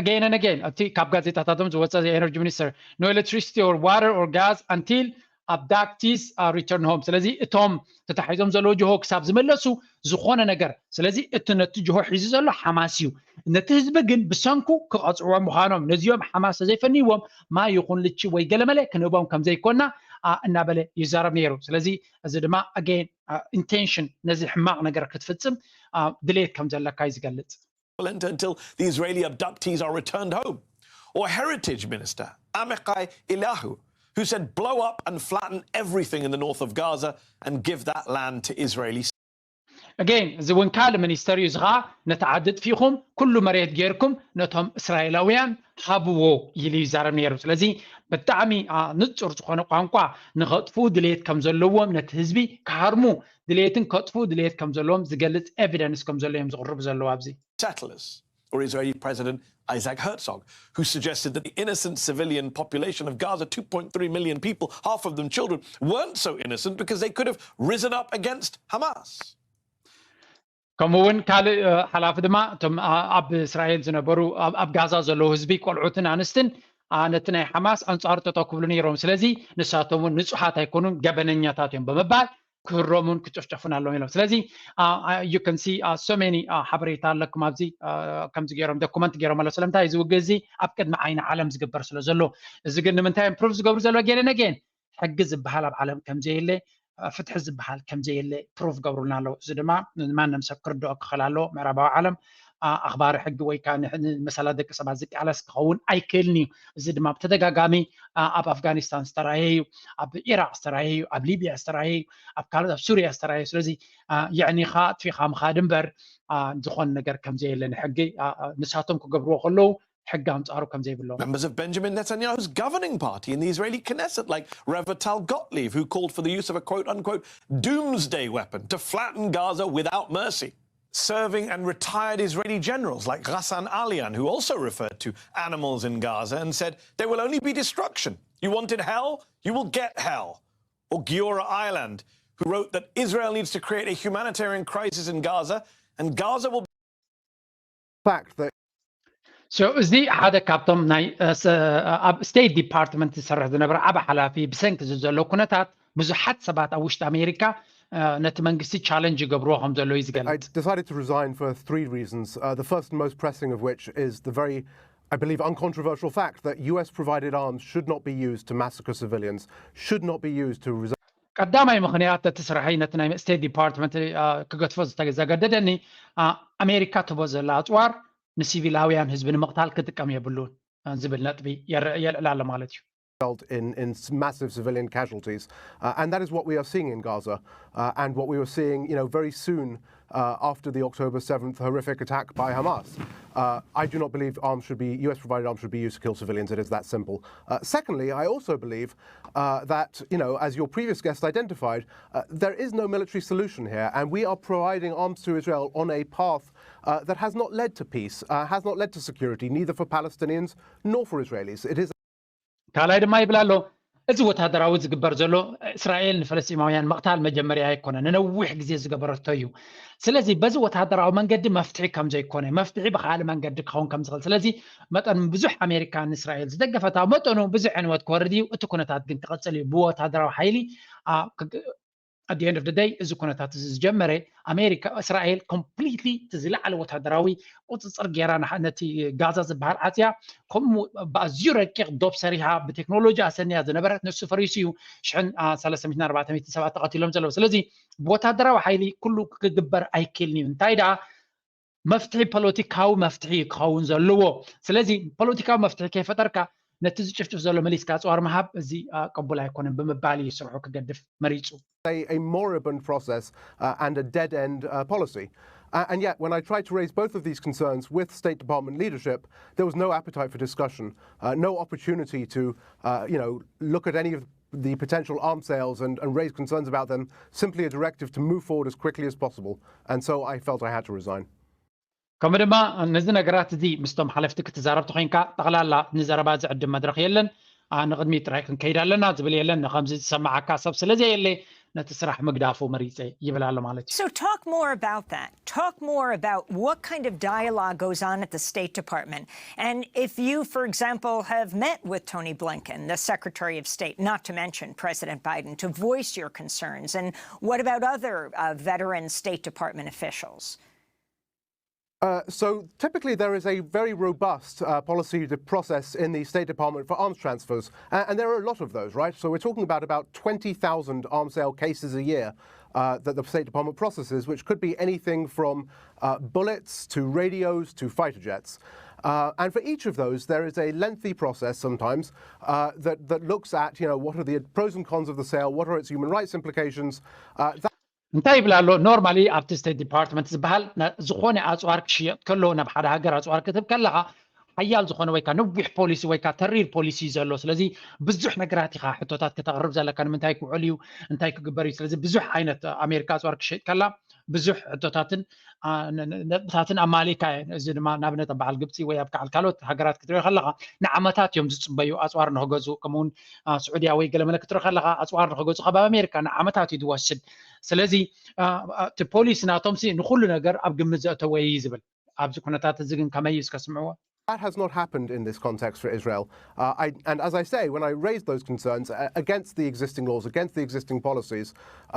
ኣገይን ኣገይን እቲ ካብ ጋዜጣታቶም ዝወፀ ኤነርጂ ሚኒስተር፣ no electricity or water or gas until abductees return home። ስለዚ እቶም ተታሒዞም ዘለዉ ጅሆ ክሳብ ዝመለሱ ዝኾነ ነገር። ስለዚ እቲ ነቲ ጅሆ ሒዙ ዘሎ ሓማስ እዩ። ነቲ ህዝቢ ግን ብሰንኩ ክቐፅዕዎ ምዃኖም፣ ነዚኦም ሓማስ ዘይፈንይዎም ማይ ይኹን ልቺ ወይ ገለመለ ክንህቦም ከም ዘይኮና፣ አ፣ እናበለ ይዛረብ ነይሩ። ስለዚ እዚ ድማ ኣገይን ኢንቴንሽን ነዚ ሕማቕ ነገር ክትፍፅም፣ አ፣ ድሌት ከም ዘለካ እዩ ዝገልፅ። enter until the Israeli abductees are returned home. Or Heritage Minister Amichai Eliyahu, who said blow up and flatten everything in the north of Gaza and give that land to Israeli ኣገይን እዚ እውን ካልእ ሚኒስተር እዩ። እዚ ከዓ ነቲ ዓዲ ጥፊእኹም ኩሉ መሬት ጌርኩም ነቶም እስራኤላውያን ሃብዎ ኢሉ ይዛረብ ነይሩ። ስለዚ ብጣዕሚ፣ አ፣ ንጹር ዝኾነ ቋንቋ፣ ንኸጥፍኡ ድሌት ከም ዘለዎም፣ ነቲ ህዝቢ ክሃርሙ ድሌትን ከጥፍኡ ድሌት ከም ዘለዎም ዝገልጽ ኤቪደንስ ከም ዘሎ እዮም ዝቕርቡ ዘለዉ ኣብዚ። settlers, or Israeli President Isaac Herzog, who suggested that the innocent civilian population of Gaza, two point three million people, half of them children, weren't so innocent because they could have risen up against Hamas. ከምኡ እውን ካልእ፣ እ፣ ሓላፊ ድማ እቶም፣ አ፣ ኣብ እስራኤል ዝነበሩ፣ ኣብ፣ ኣብ ጋዛ ዘለዉ ህዝቢ ቆልዑትን ኣንስትን፣ አ፣ ነቲ ናይ ሓማስ ኣንጻሩ ጠጠው ክብሉ ነይሮም። ስለዚ ንሳቶም እውን ንጹሓት ኣይኮኑን፣ ገበነኛታት እዮም ብምባል ክህረሙን ክጭፍጨፉን ኣለዎም ኢሎም። ስለዚ፣ አ፣ አ፣ you can see, አ፣ so many፣ አ፣ ሓበሬታ ኣለኩም ኣብዚ፣ አ፣ ከምዚ ገይሮም ዶኩመንት ገይሮም ኣለዉ። ስለምንታይ? እዚ ውግእ እዚ ኣብ ቅድሚ ዓይኒ ዓለም ዝግበር ስለ ዘሎ። እዚ ግን ንምንታይ እዮም ፕሩፍ ዝገብሩ ዘለዉ? ገለ ነገን ሕጊ ዝበሃል ኣብ ዓለም ከም ዘየለ፣ አ፣ ፍትሒ ዝበሃል ከም ዘየለ ፕሩፍ ገብሩልና ኣለዉ። እዚ ድማ ንማንም ሰብ ክርድኦ ክኽእል ኣለዎ። ምዕራባዊ ዓለም፣ አ፣ ኣኽባሪ ሕጊ ወይ ከዓ ንሕ-፣ ንመሰላት ደቂ ሰባት ዝቃለስ ክኸውን ኣይክእልን እዩ። እዚ ድማ ብተደጋጋሚ፣ አ፣ ኣብ ኣፍጋኒስታን ዝተራእየ እዩ፣ ኣብ ኢራቅ ዝተራእየ እዩ፣ ኣብ ሊብያ ዝተራእየ እዩ፣ ኣብ ካልኦት፣ ኣብ ሱርያ ዝተራእየ እዩ። ስለዚ፣ አ፣ የዕኒኻ ኣጥፊኻ ምኻድ እምበር፣ አ፣ ዝኾነ ነገር ከም ዘየለ ንሕጊ፣ አ፣ አ፣ ንሳቶም ክገብርዎ ከለዉ ሕጊ ኣንጻሩ ከም ዘይብሎም። Members of Benjamin Netanyahu's governing party in the Israeli Knesset, like Revatal Gottlieb, who called for the use of a quote unquote doomsday weapon to flatten Gaza without mercy. Serving and retired Israeli generals like Ghassan Alian, who also referred to animals in Gaza and said, there will only be destruction. You wanted hell? You will get hell. Or Giora Ireland, who wrote that Israel needs to create a humanitarian crisis in Gaza and Gaza will fact that So እዚ ሓደ ካብቶም ናይ፣ እ፣ ስ-፣ ኣብ ስቴት ዲፓርትመንት ዝሰርሕ ዝነበረ ዓቢ ሓላፊ፣ ብሰንኪ እዚ ዘሎ ኩነታት ብዙሓት ሰባት ኣብ ውሽጢ ኣሜሪካ፣ እ፣ ነቲ መንግስቲ ቻለንጅ ይገብርዎ ከም ዘሎ እዩ I ዝገልጽ። decided to resign for three reasons. Uh, the first and most pressing of which is the very, I believe, uncontroversial fact that U S provided arms should not be used to massacre civilians, should not be used to result ቀዳማይ ምኽንያት እቲ ስራሐይ ነቲ ናይ ስቴት ዲፓርትመንት፣ እ፣ ክገድፎ ዝተገ-፣ ዘገደደኒ፣ እ፣ ኣሜሪካ ትቦ ዘላ ኣጽዋር ንሲቪላውያን ህዝቢ ንምቕታል ክጥቀም የብሉን፣ እ፣ ዝብል ነጥቢ የር-፣ የልዕል ኣሎ ማለት እዩ። in, in s- massive civilian casualties. Uh, and that is what we are seeing in Gaza, uh, and what we were seeing, you know, very soon uh, after the October seventh horrific attack by Hamas. Uh, I do not believe arms should be, U S provided arms should be used to kill civilians. It is that simple. Uh, secondly, I also believe uh, that, you know, as your previous guest identified, uh, there is no military solution here, and we are providing arms to Israel on a path uh, that has not led to peace, uh, has not led to security, neither for Palestinians nor for Israelis. It is ካልኣይ ድማ ይብል ኣሎ፣ እዚ ወታደራዊ ዝግበር ዘሎ እስራኤል ንፈለስጢማውያን ምቕታል መጀመርያ ኣይኮነ፣ ንነዊሕ ግዜ ዝገበረቶ እዩ። ስለዚ በዚ ወታደራዊ መንገዲ መፍትሒ ከም ዘይኮነ፣ መፍትሒ ብካልእ መንገዲ ክኸውን ከም ዝኽእል፣ ስለዚ መጠን ብዙሕ ኣሜሪካ ንእስራኤል ዝደገፈታ መጠኑ ብዙሕ ዕንወት ክወርድ እዩ። እቲ ኩነታት ግን ክቕጽል እዩ። ብወታደራዊ ሓይሊ at the end of the day እዚ ኩነታት እዚ ዝጀመረ ኣሜሪካ እስራኤል ኮምፕሊትሊ እቲ ዝለዓለ ወታደራዊ ቁፅፅር ገይራ ነቲ ጋዛ ዝበሃል ዓፅያ ከምኡ ብኣዝዩ ረቂቕ ዶብ ሰሪሃ ብቴክኖሎጂ ኣሰንያ ዝነበረት ንሱ ፈሪሱ እዩ ሽሕን ሰለስተ ሚእትን ኣርባዕተ ሚእትን ሰባት ተቐቲሎም ዘለዉ። ስለዚ ብወታደራዊ ሓይሊ ኩሉ ክግበር ኣይክእልን እዩ። እንታይ ደኣ መፍትሒ ፖለቲካዊ መፍትሒ ክኸውን ዘለዎ። ስለዚ ፖለቲካዊ መፍትሒ ከይፈጠርካ ነቲ ዝጭፍጭፍ ዘሎ መሊስካ ኣፅዋር ምሃብ እዚ ቅቡል ኣይኮነን ብምባል እዩ ስርሑ ክገድፍ መሪፁ። A moribund process uh, and a dead end uh, policy. Uh, and yet, when I tried to raise both of these concerns with State Department leadership, there was no appetite for discussion, uh, no opportunity to, uh, you know, look at any of the potential arms sales and, and raise concerns about them, simply a directive to move forward as quickly as possible. And so I felt I had to resign. ከምኡ ድማ ነዚ ነገራት እዚ ምስቶም ሓለፍቲ ክትዛረብ ተኮይንካ ጠቕላላ ንዘረባ ዝዕድም መድረኽ የለን። ንቕድሚት ጥራይ ክንከይድ ኣለና ዝብል የለን። ንከምዚ ዝሰማዓካ ሰብ ስለ ዘየለ ነቲ ስራሕ ምግዳፉ መሪፀ ይብል ኣሎ ማለት እዩ። So talk more about that. Talk more about what kind of dialogue goes on at the State Department. And if you, for example, have met with Tony Blinken, the Secretary of State, not to mention President Biden, to voice your concerns. And what about other uh, veteran State Department officials? Uh, so typically there is a very robust uh, policy process in the State Department for arms transfers, uh, and there are a lot of those, right? So we're talking about about twenty thousand arms sale cases a year uh, that the State Department processes, which could be anything from uh, bullets to radios to fighter jets. Uh, and for each of those, there is a lengthy process sometimes uh, that, that looks at, you know, what are the pros and cons of the sale, what are its human rights implications. Uh, that እንታይ ይብል ኣሎ? ኖርማሊ ኣብቲ ስቴት ዲፓርትመንት ዝበሃል ዝኾነ ኣፅዋር ክሽየጥ ከሎ ናብ ሓደ ሃገር ኣፅዋር ክትብ ከለኻ ሓያል ዝኾነ ወይካ ነዊሕ ፖሊሲ ወይካ ተሪር ፖሊሲ እዩ ዘሎ። ስለዚ ብዙሕ ነገራት ኢኻ ሕቶታት ከተቕርብ ዘለካ። ንምንታይ ክውዕል እዩ? እንታይ ክግበር እዩ? ስለዚ ብዙሕ ዓይነት ኣሜሪካ ኣፅዋር ክሸጥ ከላ ብዙሕ ሕቶታትን ነጥብታትን ኣማሊካ እየ። እዚ ድማ ንኣብነት ኣብ በዓል ግብፂ ወይ ኣብ ከዓል ካልኦት ሃገራት ክትሪኦ ከለካ ንዓመታት እዮም ዝፅበዩ ኣፅዋር ንክገዝኡ። ከምኡውን ስዑድያ ወይ ገለመለ ክትሪኦ ከለካ ኣፅዋር ንክገዝኡ ካብ ኣሜሪካ ንዓመታት እዩ ዝወስድ። ስለዚ እቲ ፖሊሲ ናቶም ንኩሉ ነገር ኣብ ግምት ዘእተወ እዩ ዝብል። ኣብዚ ኩነታት እዚ ግን ከመይ እዩ እስከ ስምዕዎ? That has not happened in this context for Israel. Uh, I, and as I say, when I raised those concerns uh, against the existing laws, against the existing policies,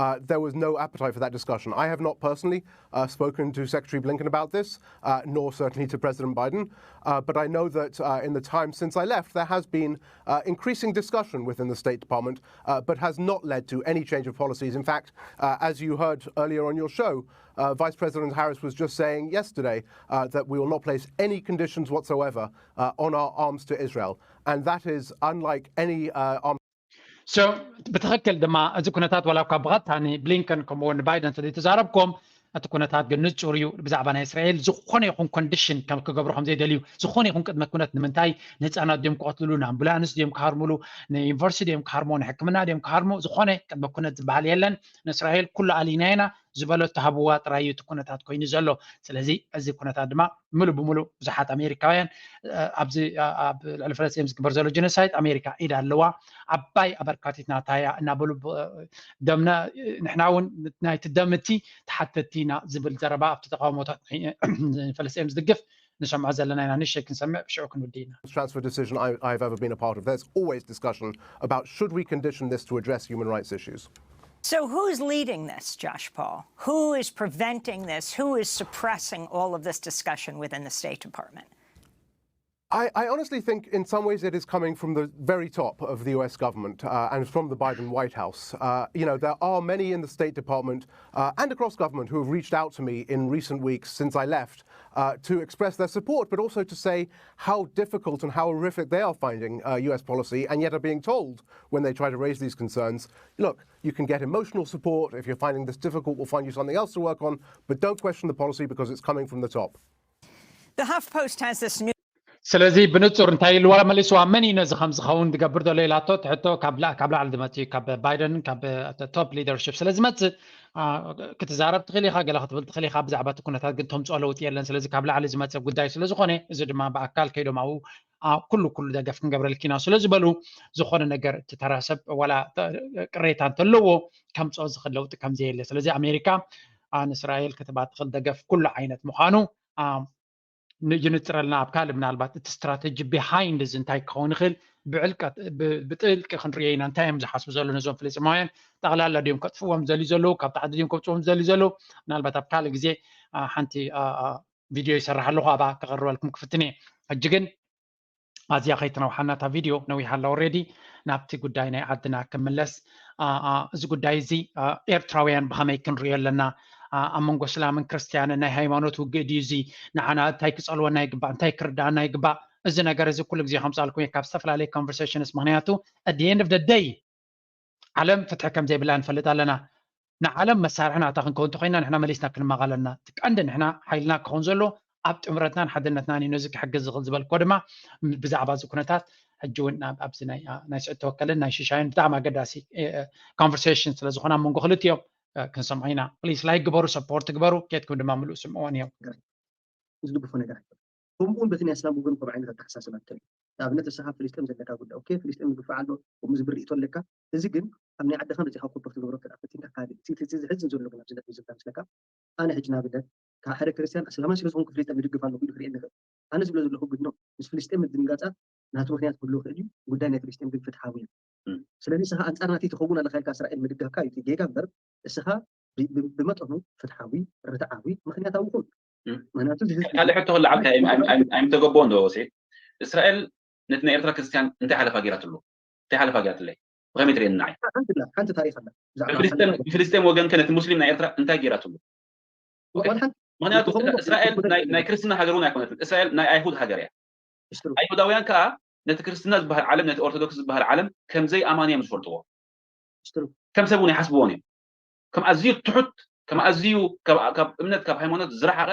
uh, there was no appetite for that discussion. I have not personally uh, spoken to Secretary Blinken about this, uh, nor certainly to President Biden. Uh, but I know that uh, in the time since I left, there has been uh, increasing discussion within the State Department, uh, but has not led to any change of policies. In fact, uh, as you heard earlier on your show, uh, Vice President Harris was just saying yesterday uh, that we will not place any conditions whatsoever uh, on our arms to Israel. And that is unlike any uh, arms. So ብትኽክል ድማ እዚ ኩነታት ዋላ እኳ ብቐጥታ ንብሊንከን ከምኡ ንባይደን ስለዘይተዛረብኩም እቲ ኩነታት ግን ንጹር እዩ። ብዛዕባ ናይ እስራኤል ዝኾነ ይኹን ኮንዲሽን ከም ክገብሩ ከም ዘይደልዩ፣ ዝኾነ ይኹን ቅድመ ኩነት፣ ንምንታይ ንህፃናት ድዮም ክቐትልሉ፣ ንኣምቡላንስ ድዮም ክሃርሙሉ፣ ንዩኒቨርሲቲ ድዮም ክሃርሙ፣ ንሕክምና ድዮም ክሃርሙ፣ ዝኾነ ቅድመ ኩነት ዝበሃል የለን። ንእስራኤል ኩሉ ኣሊና ኢና ዝበለቶ ሃብዋ ጥራይ እዩ እቲ ኩነታት ኮይኑ ዘሎ። ስለዚ እዚ ኩነታት ድማ ምሉ ብምሉ ብዙሓት ኣሜሪካውያን ኣብዚ ኣብ ልዕሊ ፈለስጢን ዝግበር ዘሎ ጀኖሳይድ ኣሜሪካ ኢድ ኣለዋ፣ ዓባይ ኣበርካቲት ናታያ እናበሉ ደምና ንሕና እውን ናይቲ ደምቲ ተሓተቲ ኢና ዝብል ዘረባ ኣብቲ ተቃውሞታት ፈለስጢን ዝድግፍ ንሰምዖ ዘለና ኢና። ንእሽተይ ክንሰምዕ ሽዑ ክንውድእ ኢና። Transfer decision I, I've ever been a part of. There's always discussion about should we condition this to address human rights issues. So who's leading this, Josh Paul? Who is preventing this? Who is suppressing all of this discussion within the State Department? I, I, honestly think in some ways it is coming from the very top of the U S government uh, and from the Biden White House. Uh, you know, there are many in the State Department uh, and across government who have reached out to me in recent weeks since I left uh, to express their support, but also to say how difficult and how horrific they are finding uh, U S policy, and yet are being told when they try to raise these concerns, look, you can get emotional support. If you're finding this difficult, we'll find you something else to work on, but don't question the policy because it's coming from the top. The HuffPost has this new ስለዚ ብንጹር እንታይ ኢልዋ መሊስዋ፣ መን እዩ ነዚ ከም ዝኸውን ዝገብር ዘሎ ኢላቶ ትሕቶ ካብ ላዕሊ ዝመጽእ እዩ፣ ካብ ባይደን ካብ ቶፕ ሊደርሽፕ ስለ ዝመጽእ ክትዛረብ ትኽእል ኢኻ፣ ገለ ክትብል ትኽእል ኢኻ ብዛዕባ እቲ ኩነታት፣ ግን ተምጽኦ ለውጢ የለን። ስለዚ ካብ ላዕሊ ዝመጽእ ጉዳይ ስለ ዝኾነ እዚ ድማ ብኣካል ከይዶም ኣብኡ ኩሉ ኩሉ ደገፍ ክንገብረልኪ ኢና ስለ ዝበሉ፣ ዝኾነ ነገር እቲ ተራ ሰብ ዋላ ቅሬታ እንተለዎ ከምፅኦ ዝኽእል ለውጢ ከምዘየለ። ስለዚ ኣሜሪካ ንእስራኤል ክትባ ትኽእል ደገፍ ኩሉ ዓይነት ምዃኑ ይንፅረልና። ኣብ ካልእ ምናልባት እቲ ስትራተጂ ቢሃይንድ እዚ እንታይ ክኸውን ይኽእል ብዕልቀት ብጥልቂ ክንሪኦ ኢና። እንታይ እዮም ዝሓስቡ ዘሎ ነዞም ፍልስጤማውያን? ጠቕላላ ድዮም ከጥፍዎም ዝደልዩ ዘለዉ? ካብ ታሕቲ ድዮም ከውፅዎም ዝደልዩ ዘለዉ? ምናልባት ኣብ ካልእ ግዜ ሓንቲ ቪድዮ ይሰርሕ ኣለኹ፣ ኣብኣ ከቕርበልኩም ክፍትን እየ። ሕጂ ግን ኣዝያ ከይትነውሓና እታ ቪድዮ ነዊሓ ኣላ ኦሬዲ። ናብቲ ጉዳይ ናይ ዓድና ክምለስ። እዚ ጉዳይ እዚ ኤርትራውያን ብኸመይ ክንሪኦ ኣለና? ኣብ መንጎ እስላምን ክርስትያንን ናይ ሃይማኖት ውግእ ድዩ እዚ? ንዓና እንታይ ክጸልወና ይግባእ? እንታይ ክርዳኣና ይግባእ? እዚ ነገር እዚ ኩሉ ግዜ ከምጻልኩም እየ ካብ ዝተፈላለየ ኮንቨርሴሽንስ። ምክንያቱ at the end of the day ዓለም ፍትሒ ከም ዘይብላ ንፈልጥ ኣለና። ንዓለም መሳርሒ ናታ ክንከውን እንተኮይና ንሕና መሊስና ክንማቕ ኣለና። እቲ ቀንዲ ንሕና ሓይልና ክኸውን ዘሎ ኣብ ጥምረትናን ሓድነትናን እዩ። ነዚ ክሕግዝ ዝኽእል ዝበልኮ ድማ ብዛዕባ እዚ ኩነታት ሕጂ እውን ኣብዚ ናይ ስዑድ ተወከልን ናይ ሽሻይን ብጣዕሚ ኣገዳሲ ኮንቨርሴሽን ስለ ዝኾነ ኣብ መንጎ ክልቲኦም ክንሰምዖ ኢና። ፕሊስ ላይክ ግበሩ፣ ሰፖርት ግበሩ፣ ኬትኩም ድማ ምሉእ ስምዕዎን እዮም። ዝድግፎ ነገር ኣይኮነን። ከምኡ እውን በቲ ናይ እስላም ወገን ከምኡ ዓይነት ኣተሓሳስባ ትርኢ። ንኣብነት እስኻ ፍልስጤም ዘለካ ጉዳይ ኦኬ፣ ፍልስጤም ይግፋዕ ኣሎ፣ ከምኡ ዝብል ርእይቶ ኣለካ። እዚ ግን ኣብ ናይ ዓድኻ መጺኻ ኮበር ትገብሮ እንተ ደኣ ፈቲንካ ካልእ። እቲ እቲ ዘሕዝን ዘሎ ግን ኣብዚ ነጥቢ እዚ እንታይ መስለካ? ኣነ ሕጂ ንኣብነት ካብ ሓደ ክርስትያን ኣስላማይ ስለ ዝኾንኩ ፍልስጤም ይድግፍ ኣለኹ ኢሉ ክርእየኒ ይኽእል። ኣነ ዝብሎ ዘለኹ ግን no፣ ምስ ፍልስጤም ምድንጋጻ ናቱ ምኽንያት ክህልዎ ይኽእል እዩ። ጉዳይ ናይ ፍልስጤም ግን ፍትሓዊ እዩ። ስለዚ እስኻ ኣንጻር ናተይ ትኸውን ኣለኻ ኢልካ እስራኤል ምድጋፍካ እዩ እቲ ጌጋ እምበር እስኻ ብመጠኑ ፍትሓዊ ርትዓዊ ምኽንያታዊ ኩን። ምክንያቱ ካልእ ሕቶ ክልዓልካ ኣይምተገቦን ዶ ወሴ? እስራኤል ነቲ ናይ ኤርትራ ክርስትያን እንታይ ሓለፋ ገይራትሉ? እንታይ ሓለፋ ገይራትለይ? ብኸመይ ትርእየኒ ንዓይ? ሓንቲ ታሪኽ ኣላ። ብፍልስጤም ወገን ከ ነቲ ሙስሊም ናይ ኤርትራ እንታይ ገይራትሉ? ምክንያቱ እስራኤል ናይ ክርስትና ሃገር እውን ኣይኮነትን። እስራኤል ናይ ኣይሁድ ሃገር እያ። ኣይሁዳውያን ከዓ ነቲ ክርስትና ዝበሃል ዓለም ነቲ ኦርቶዶክስ ዝበሃል ዓለም ከምዘይ ኣማን እዮም ዝፈልጥዎ። ከም ሰብ እውን ይሓስብዎን እዮም። ከም ኣዝዩ ትሑት ከም ኣዝዩ ካብ እምነት ካብ ሃይማኖት ዝረሓቐ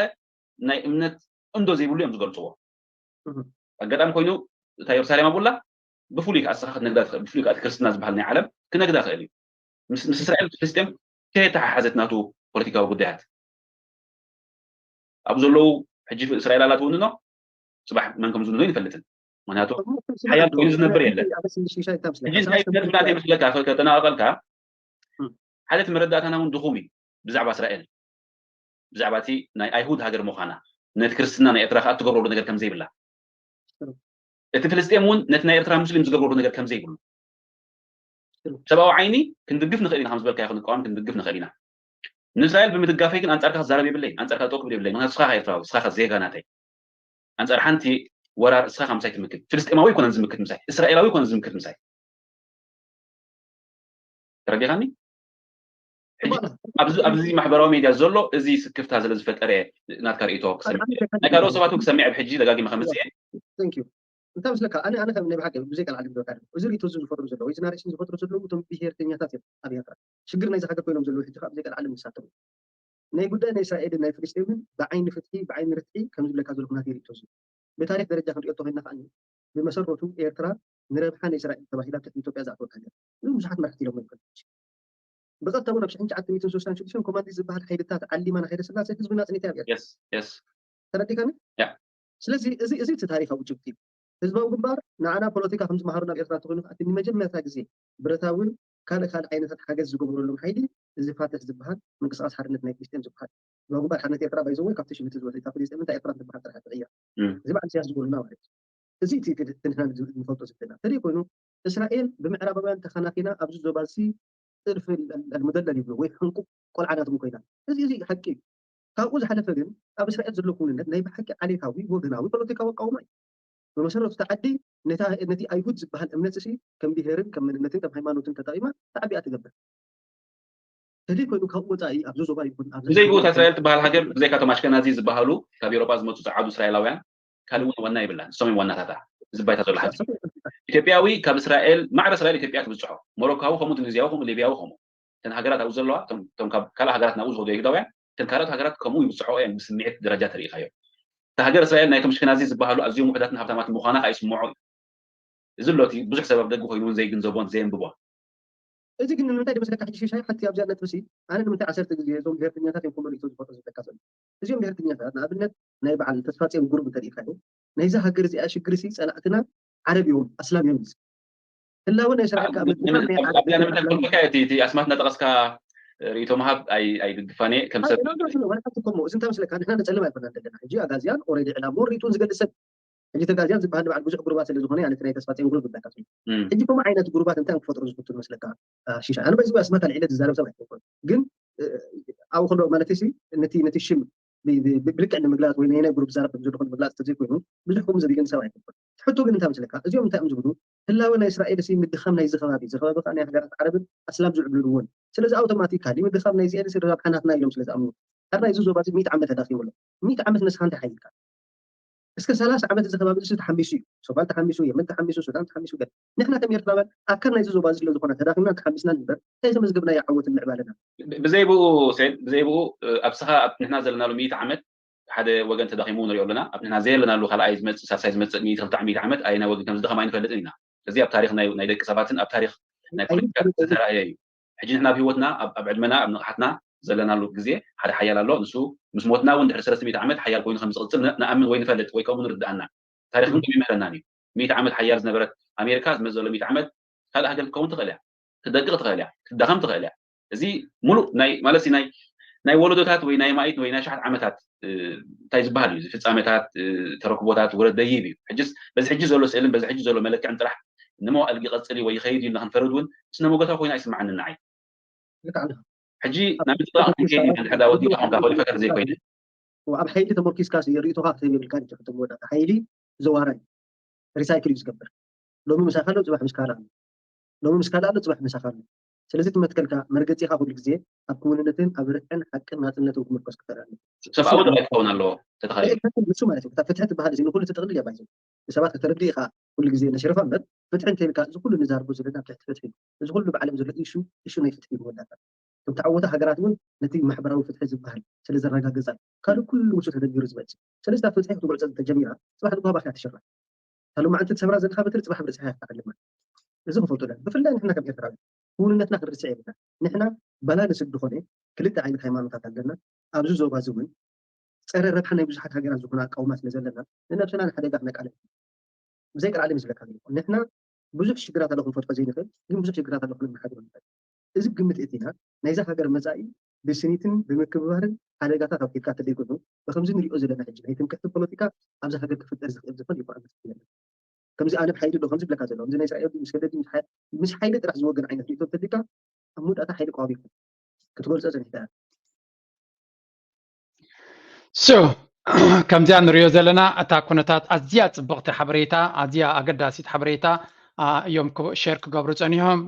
ናይ እምነት እንዶ ዘይብሉ እዮም ዝገልፅዎ። ኣጋጣሚ ኮይኑ እታ የሩሳሌም ኣቡላ ብፍሉይ ከዓ እስኻ ክትነግዳ ትኽእል ብፍሉይ ከዓ ክርስትና ዝበሃል ናይ ዓለም ክነግዳ ክእል እዩ። ምስ እስራኤል ፍልስጤም ከየተሓሓዘት ናቱ ፖለቲካዊ ጉዳያት ኣብ ዘለዉ ሕጂ እስራኤል ኣላ ትውንኖ ፅባሕ መን ከም ዝውንኖ ይንፈልጥን። ምክንያቱ ሓያል ኮይኑ ዝነብር የለን። ሕጂ እንታይ ነጥብና ዘይመስለካ ከተናቐቐልካ ሓደ እቲ መረዳእታና እውን ድኹም እዩ ብዛዕባ እስራኤል ብዛዕባ እቲ ናይ ኣይሁድ ሃገር ምዃና ነቲ ክርስትና ናይ ኤርትራ ከዓ እትገብረሉ ነገር ከም ዘይብላ እቲ ፍልስጤም እውን ነቲ ናይ ኤርትራ ሙስሊም ዝገብረሉ ነገር ከም ዘይብሉ ሰብኣዊ ዓይኒ ክንድግፍ ንኽእል ኢና ከም ዝበልካዮ ክንቃወም ክንድግፍ ንኽእል ኢና ንእስራኤል ብምድጋፈይ ግን ኣንጻርካ ክዛረብ የብለይ ኣንጻርካ ጠው ክብል የብለይ ምክንያቱ እስኻ ኤርትራዊ እስኻ ዜጋ ናተይ ኣንጻር ሓንቲ ወራር እስኻ ምሳይ ትምክት ፍልስጤማዊ ኣይኮነን ዝምክት ምሳይ እስራኤላዊ ኣይኮነን ዝምክት ምሳይ ተረዲኻኒ ኣብዚ ማሕበራዊ ሚድያ ዘሎ እዚ ስክፍታ ስለ ዝፈጠረ ናትካ ርእቶ ናይ ካልኦት ሰባት ክሰሚዕ ኣብ ሕጂ ደጋጊመ ከምፅእ እንታይ መስለካ ኣነ ኣነ ከም ናይ ብሓቂ ብዘይ ቃል ዓለም ዝበካ እዚ ርእቶ እዚ ዝፈጥሩ ዘለዉ እዚ ናሬሽን ዝፈጥሩ ዘለዉ እቶም ብሄርተኛታት እዮም ኣብ ኤርትራ ሽግር ናይዚ ሃገር ኮይኖም ዘለዉ ሕጂ ካብ ብዘይ ቃል ዓለም ይሳተፉ ናይ ጉዳይ ናይ እስራኤልን ናይ ፍልስጤምን ብዓይኒ ፍትሒ ብዓይኒ ርትሒ ከም ዝብለካ ዘለኩ ናተይ ርእቶ እዚ ብታሪክ ደረጃ ክንሪኦ ተኮይና ከዓ ብመሰረቱ ኤርትራ ንረብሓ ናይ እስራኤል ተባሂላ ትሕቲ ኢትዮጵያ ዝኣተወት ሃገር እዚ ብዙሓት መራሕቲ ኢሎሞ ይፈልጡ ብቐጥታ እውን ኣብ ሽሕን ትሽዓተ ሚእትን ስሳን ሽዱሽተን ኮማንዲስ ዝበሃል ሓይልታት ዓሊማ ንሃይለ ስላሴ ህዝብና ኣፅኒታ ኣብ ኤርትራ ተረዲካኒ ስለዚ እዚ እዚ እቲ ታሪካዊ ጭብጢ እዩ ህዝባዊ ግንባር ንዓና ፖለቲካ ከም ዝመሃሩ ናብ ኤርትራ እንተኮይኑ ከዓ እቲ ንመጀመርታ ግዜ ብረታዊን ካልእ ካልእ ዓይነታት ሓገዝ ዝገበረሎም ሓይሊ እዚ ፋተሕ ዝበሃል ምንቅስቃስ ሓርነት ናይ ፍልስጤም ዝበሃል ህዝባዊ ግንባር ሓርነት ኤርትራ ባይዘወይ ካብቲ ሽም እቲ ዝበለ ካብ ፍልስጤም እንታይ ኤርትራ ትበሃል ጥራሕ ትቕየር እዚ በዓል ኢሳያስ ዝገብሩና ማለት እዩ እዚ እቲ ንሕና ንፈልጦ ዘለና ተደይ ኮይኑ እስራኤል ብምዕራባውያን ተኸናኺና ኣብዚ ዞባ እዚ ጥልፊ ኣልሙደለል ይብሉ ወይ ሕንቁ ቆልዓ ናትኩም ኮይና እዚ እዚ ሓቂ እዩ ካብኡ ዝሓለፈ ግን ኣብ እስራኤል ዘሎ ክውንነት ናይ ብሓቂ ዓሌታዊ ወገናዊ ፖለቲካዊ ኣቃውማ እዩ ብመሰረቱ እቲ ዓዲ ነቲ ኣይሁድ ዝበሃል እምነት ሲ ከም ብሄርን ከም መንነትን ከም ሃይማኖትን ተጠቂማ ተዓቢኣ ትገብር ተደይ ኮይኑ ካብኡ ወፃኢ ኣብዚ ዞባ ይኹን ብዘይ ብኡታ እስራኤል ትበሃል ሃገር ብዘይካቶም ኣሽከናዚ ዝበሃሉ ካብ ኤሮጳ ዝመፁ ፀዓዱ እስራኤላውያን ካልእ እውን ዋና የብላን ንሶም እዮም ዋናታታ እዚ ባይታ ዘሎ ሓቂ ኢትዮጵያዊ ካብ እስራኤል ማዕረ እስራኤል ኢትዮጵያ ትብፅሖ ሞሮካዊ ከምኡ ቱኒዝያዊ ከምኡ ሊብያዊ ከምኡ እተን ሃገራት ኣብኡ ዘለዋ እቶም ካብ ካልእ ሃገራት ናብኡ ዝኸዱ ይሁዳውያን እተን ካልኦት ሃገራት ከምኡ ይብፅሖ እየን ብስምዒት ደረጃ ተሪኢኻዮ እታ ሃገር እስራኤል ናይቶም ኣሽከናዚ ዝበሃሉ ኣዝዮም ውሑዳትን ሃብታማትን ምዃና ከዓ ይስምዖ እዩ እዚ ኣሎ እቲ ብዙሕ ሰብ ኣብ ደገ ኮይኑ እውን ዘይግንዘቦን ዘየንብቦን እዚ ግን ንምንታይ ድመስለካ ሕጂ ሽሻይ ሓንቲ ኣብዚኣ ነጥብሲ ኣነ ንምንታይ ዓሰርተ ግዜ እዞም ብሄርተኛታት እዮም ከምኡ ርእቶ ዝፈጥሩ ዝብለካ ዘሎ እዚኦም ብሄርተኛታት ንኣብነት ናይ በዓል ተስፋፅዮን ጉሩብ እንተሪኢካዮ ናይዚ ሃገር እዚኣ ሽግር ሲ ጸላእትና ዓረብ እዮም ኣስላም እዮም። ህላወ ናይ ስራሕ ኣብዚኣ ንምድር ክልካ እቲ ኣስማት እናጠቐስካ ርእቶ ምሃብ ኣይግድፋን እየ ከም ሰብ። ወላ ሓንቲ ኮሞ እዚ እንታይ መስለካ ንሕና ንጸልም ኣይኮናን ዘለና። ሕጂ ኣጋዝያን ኦሬዲ ዕላምኡ ርእቱን ዝገልጽ ሰብ ሕጂ ተጋዝያን ዝበሃል ንባዕል ብዙሕ ጉሩባት ስለ ዝኾነ ያለት ናይ ተስፋ ጸይን ጉሩብ ዝብለካ ሕጂ ከምኡ ዓይነት ጉሩባት እንታይ ክፈጥሩ ዝፍትኑ መስለካ? ሽሻ ኣነ በዚ ኣስማት ኣልዒለ ዝዛረብ ሰብ ኣይኮንኩን ግን ኣብኡ ከሎ ማለት ሲ ነቲ ነቲ ሽም ብልክዕ ንምግላፅ ወይ ናይ ጉሩብ ዝዛረብ ከም ዘለኹ ንምግላፅ ተዘይኮይኑ ብዙሕ ከምኡ ዘብይን ሰብ ኣይኮንኩን። ሕቶ ግን እንታይ መስለካ እዚኦም እንታይ እዮም ዝብሉ ህላወ ናይ እስራኤል ሲ ምድኻም ናይዚ ከባቢ እዚ ከባቢ ከዓ ናይ ሃገራት ዓረብን ኣስላም ዝዕብልሉ እውን ስለዚ ኣውቶማቲካሊ ምድኻም ናይ እስራኤል ሲ ረብሓ ናትና ኢሎም ስለ ዝኣምኑ ካርና እዚ ዞባ እዚ ሚእቲ ዓመት ተዳኺሙ ኣሎ። ሚእቲ ዓመት ንስኻ እንታይ ሓይልካ እስከ ሰላሳ ዓመት እዚ ከባቢ እዚ ተሓሚሱ እዩ። ሶማል ተሓሚሱ፣ የመን ተሓሚሱ፣ ሱዳን ተሓሚሱ። ገለ ንሕና ከም ኤርትራውያን ኣካል ናይዚ ዞባ እዚ ስለ ዝኾና ተዳኺምና ተሓሚስና ንበር እንታይ ዘመዝገብናዮ ዓወትን ምዕባለና? ብዘይ ብኡ ሰይድ ብዘይ ብኡ ኣብስኻ ኣብ ንሕና ዘለናሉ ሚእቲ ዓመት ሓደ ወገን ተዳኺሙ ንሪኦ ኣለና። ኣብ ንሕና ዘየለናሉ ካልኣይ ዝመፅእ ሳልሳይ ዝመፅእ ሚእቲ ክልተ ሚእቲ ዓመት ኣየናይ ወገን ከም ዝደኸም ኣይንፈልጥን ኢና። እዚ ኣብ ታሪኽ ናይ ናይ ደቂ ሰባትን ኣብ ታሪኽ ናይ ፖለቲካ ዝተራእየ እዩ። ሕጂ ንሕና ኣብ ህይወትና ኣብ ዕድመና ኣብ ንቕሓትና ዘለናሉ ግዜ ሓደ ሓያል ኣሎ። ንሱ ምስ ሞትና እውን ድሕሪ ሰለስተ ሚእቲ ዓመት ሓያል ኮይኑ ከም ዝቕፅል ንኣምን ወይ ንፈልጥ ወይ ከምኡ ንርድኣና። ታሪኽ ግን ከም ይምህረናን እዩ። ሚእቲ ዓመት ሓያል ዝነበረት ኣሜሪካ ዝመፅ ዘሎ ሚእቲ ዓመት ካልእ ሃገር ክትከውን ትኽእል እያ። ክትደቅቕ ትኽእል እያ። ክትዳኸም ትኽእል እያ። እዚ ሙሉእ ናይ ማለት ናይ ናይ ወለዶታት ወይ ናይ ማኢት ወይ ናይ ሸሓት ዓመታት እንታይ ዝበሃል እዩ ፍፃመታት ተረክቦታት ውረድ ደይብ እዩ። ሕጅስ በዚ ሕጂ ዘሎ ስእልን በዚ ሕጂ ዘሎ መለክዕን ጥራሕ ንመዋእል ይቐፅል ወይ ይኸይድ እዩ ክንፈርድ እውን ስነ መጎታዊ ኮይኑ ኣይስምዓንን ንዓይ። ሕጂ ናብ ምጥቃቕ ክንከይድ ኢና ሕዳ ወዲእካ ኮንካ ፖሊፈከር ዘይኮይነ ኣብ ሓይሊ ተመርኪስካ ርእቶኻ ክትህብ የብልካ ትሕቲ መወዳእታ ሓይሊ ዘዋራ እዩ። ሪሳይክል እዩ ዝገብር። ሎሚ ምሳኻ ኣሎ ፅባሕ ምስካላ ኣሎ። ሎሚ ምስካላ ኣሎ ፅባሕ ምሳኻ ኣሎ። ስለዚ ትመትከልካ መርገፂኻ ኩሉ ግዜ ኣብ ክውንነትን ኣብ ርትዕን ሓቅን ናፅነትን ክምርኮስ ክኽእል ኣለዎ። ሰብኣዊ ጥራይ ክኸውን ኣለዎ። ተተኻኢሉ ንሱ ማለት እዩ። ፍትሒ ትበሃል እዚ ንኩሉ ትጥቕልል እያ ባይዘ ንሰባት ከተረድእ ኢኻ ኩሉ ግዜ ነሽርፋ እምበር ፍትሒ እንተይልካ እዚ ኩሉ ንዛርቦ ዘለና ኣብ ትሕቲ ፍትሒ እዩ። እዚ ኩሉ ብዓለም ዘሎ ኢሹ ኢሹ ናይ ፍትሒ ይወዳታ። ከም ተዓወተ ሃገራት እውን ነቲ ማሕበራዊ ፍትሒ ዝበሃል ስለ ዘረጋገፃ ካልእ ኩሉ ውሱ ተደቢሩ ዝመፅእ። ስለዚ እታ ፍትሒ ክትጉዕፀ እንተጀሚራ ፅባሕ ዝጓባካ ትሽራ። እታ ሎማዕንቲ ትሰብራ ዘለካ በትሪ ፅባሕ ብርፅሓ እያ ትዓልማ። እዚ ክፈልጡ ኣለና። ብፍላይ ንሕና ከም ኤርትራዊ ክውንነትና ክንርስዕ የብልና። ንሕና ባላንስ ዝኾነ ክልተ ዓይነት ሃይማኖታት ኣለና። ኣብዚ ዞባ እዚ እውን ፀረ ረብሓ ናይ ብዙሓት ሃገራት ዝኾነ ኣቃውማ ስለ ዘለና ንነብስና ንሓደጋ ክነቃልዕ ብዘይ ቀልዓለም ዝብለካ ዘለኹ ንሕና ብዙሕ ሽግራት ኣሎ ክንፈትሖ ዘይንኽእል ግን ብዙሕ ሽግራት ኣሎ ክነመሓድሮ ንኽእል። እዚ ግምት እቲና ናይዛ ሃገር መፃኢ ብስኒትን ብምክብባርን ሓደጋታት ኣውኪልካ ተደይኮይኑ ብከምዚ ንሪኦ ዘለና ሕጂ ናይ ትምክሕቲ ፖለቲካ ኣብዚ ሃገር ክፍጠር ዝኽእል ዝኾን ይኮ ኣመስግነና። ከምዚ ኣነ ብሓይሊ ዶ ከምዚ ብለካ ዘሎ ከምዚ ናይ እስራኤል ምስ ከደዲ ምስ ሓይሊ ጥራሕ ዝወገን ዓይነት ሪእቶ እንተዲካ ኣብ መወዳእታ ሓይሊ ቀዋቢርኩም ክትገልፆ ፀኒሕካ። ሶ ከምዚኣ ንሪኦ ዘለና እታ ኩነታት ኣዝያ ፅብቕቲ ሓበሬታ ኣዝያ ኣገዳሲት ሓበሬታ እዮም ሼር ክገብሩ ፀኒሖም።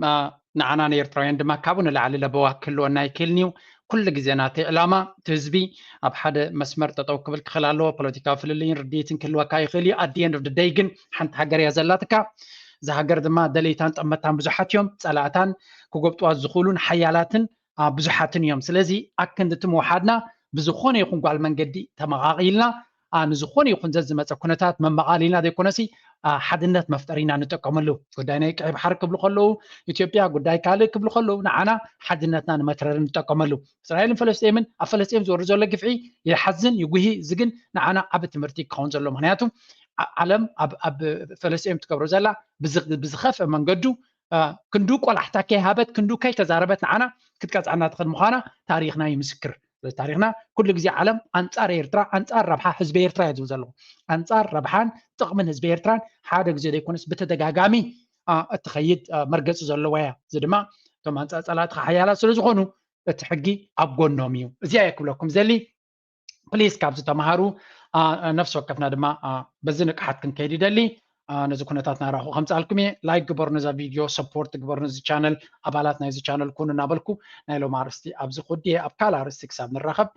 ንዓና ንኤርትራውያን ድማ ካብኡ ንላዕሊ ለበዋ ክህልወና ኣይክእልን እዩ። ኩሉ ግዜ ናተይ ዕላማ እቲ ህዝቢ ኣብ ሓደ መስመር ጠጠው ክብል ክኽእል ኣለዎ። ፖለቲካዊ ፍልልይን ርድኢትን ክህልወካ ይኽእል እዩ። ኣት ኤንድ ኦፍ ደይ ግን ሓንቲ ሃገር እያ ዘላትካ። እዛ ሃገር ድማ ደለይታን ጠመታን ብዙሓት እዮም። ጸላእታን ክጎብጥዋ ዝኽእሉን ሓያላትን ብዙሓትን እዮም። ስለዚ ኣክንዲ እቲ ምውሓድና ብዝኾነ ይኹን ጓል መንገዲ ተመቓቒልና ንዝኾነ ይኹን ዘዝመፀ ኩነታት መመቓሊና ዘይኮነሲ ሓድነት መፍጠሪና ንጥቀመሉ። ጉዳይ ናይ ቀይ ባሕሪ ክብሉ ከለዉ ኢትዮጵያ ጉዳይ ካልእ ክብሉ ከለዉ ንዓና ሓድነትና ንመትረሪ ንጥቀመሉ። እስራኤልን ፈለስጤምን ኣብ ፈለስጤም ዝወርድ ዘሎ ግፍዒ ይሓዝን ይጉሂ። እዚ ግን ንዓና ዓቢ ትምህርቲ ክኸውን ዘሎ ምክንያቱ ዓለም ኣብ ፈለስጤም ትገብሮ ዘላ ብዝኸፍአ መንገዱ ክንዱ ቆላሕታ ከይሃበት ክንዱ ከይተዛረበት ንዓና ክትቀፅዐና ትኽእል ምዃና ታሪኽና ይምስክር። ስለዚ ታሪኽና ኩሉ ግዜ ዓለም ኣንፃር ኤርትራ ኣንፃር ረብሓ ህዝቢ ኤርትራ እየ ዝብል ዘለኹ። ኣንፃር ረብሓን ጥቕምን ህዝቢ ኤርትራን ሓደ ግዜ ዘይኮነስ ብተደጋጋሚ እትኸይድ መርገፂ ዘለዋ እያ። እዚ ድማ እቶም ኣንፃር ፀላእትኻ ሓያላት ስለ ዝኾኑ እቲ ሕጊ ኣብ ጎኖም እዩ። እዚኣ እየ ክብለኩም ዘሊ። ፕሊስ ካብዚ ተምሃሩ። ነፍሲ ወከፍና ድማ በዚ ንቅሓት ክንከይድ ይደሊ። ነዚ ኩነታት ናራኹ ከምፃልኩም እየ። ላይክ ግበሩ ነዛ ቪድዮ፣ ሰፖርት ግበሩ ነዚ ቻነል፣ ኣባላት ናይዚ ቻነል ኩኑ እናበልኩ ናይ ሎም ኣርስቲ ኣብዚ ክወዲ እየ። ኣብ ካልእ ኣርስቲ ክሳብ ንራኸብ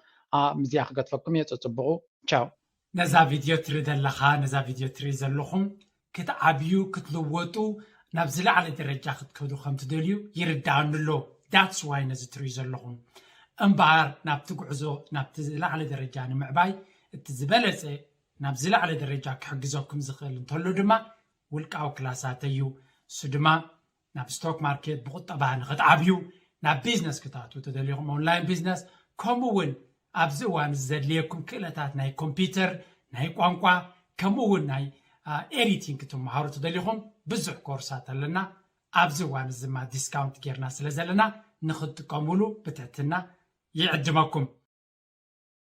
ምስዚኣ ክገድፈኩም እየ። ፀፅብቑ። ቻው። ነዛ ቪድዮ ትርኢ ዘለኻ፣ ነዛ ቪድዮ ትርኢ ዘለኹም ክትዓብዩ፣ ክትልወጡ፣ ናብ ዝለዓለ ደረጃ ክትከዱ ከም ትደልዩ ይርድኣኒ ኣሎ። That's why ነዚ ትርእዩ ዘለኹም። እምበኣር ናብቲ ጉዕዞ ናብቲ ዝለዓለ ደረጃ ንምዕባይ እቲ ዝበለጸ ናብ ዝለዓለ ደረጃ ክሕግዘኩም ዝኽእል እንተሎ ድማ ውልቃዊ ክላሳተይ እዩ። እሱ ድማ ናብ ስቶክ ማርኬት ብቁጠባ ንኽትዓብዩ፣ ናብ ቢዝነስ ክትኣትዉ ተደሊኹም ኦንላይን ቢዝነስ፣ ከምኡ እውን ኣብዚ እዋን እዚ ዘድልየኩም ክእለታት ናይ ኮምፒውተር፣ ናይ ቋንቋ፣ ከምኡ እውን ናይ ኤዲቲንግ ክትመሃሩ ትደሊኹም ብዙሕ ኮርሳት ኣለና። ኣብዚ እዋን እዚ ድማ ዲስካውንት ጌርና ስለ ዘለና ንክትጥቀሙሉ ብትሕትና ይዕድመኩም።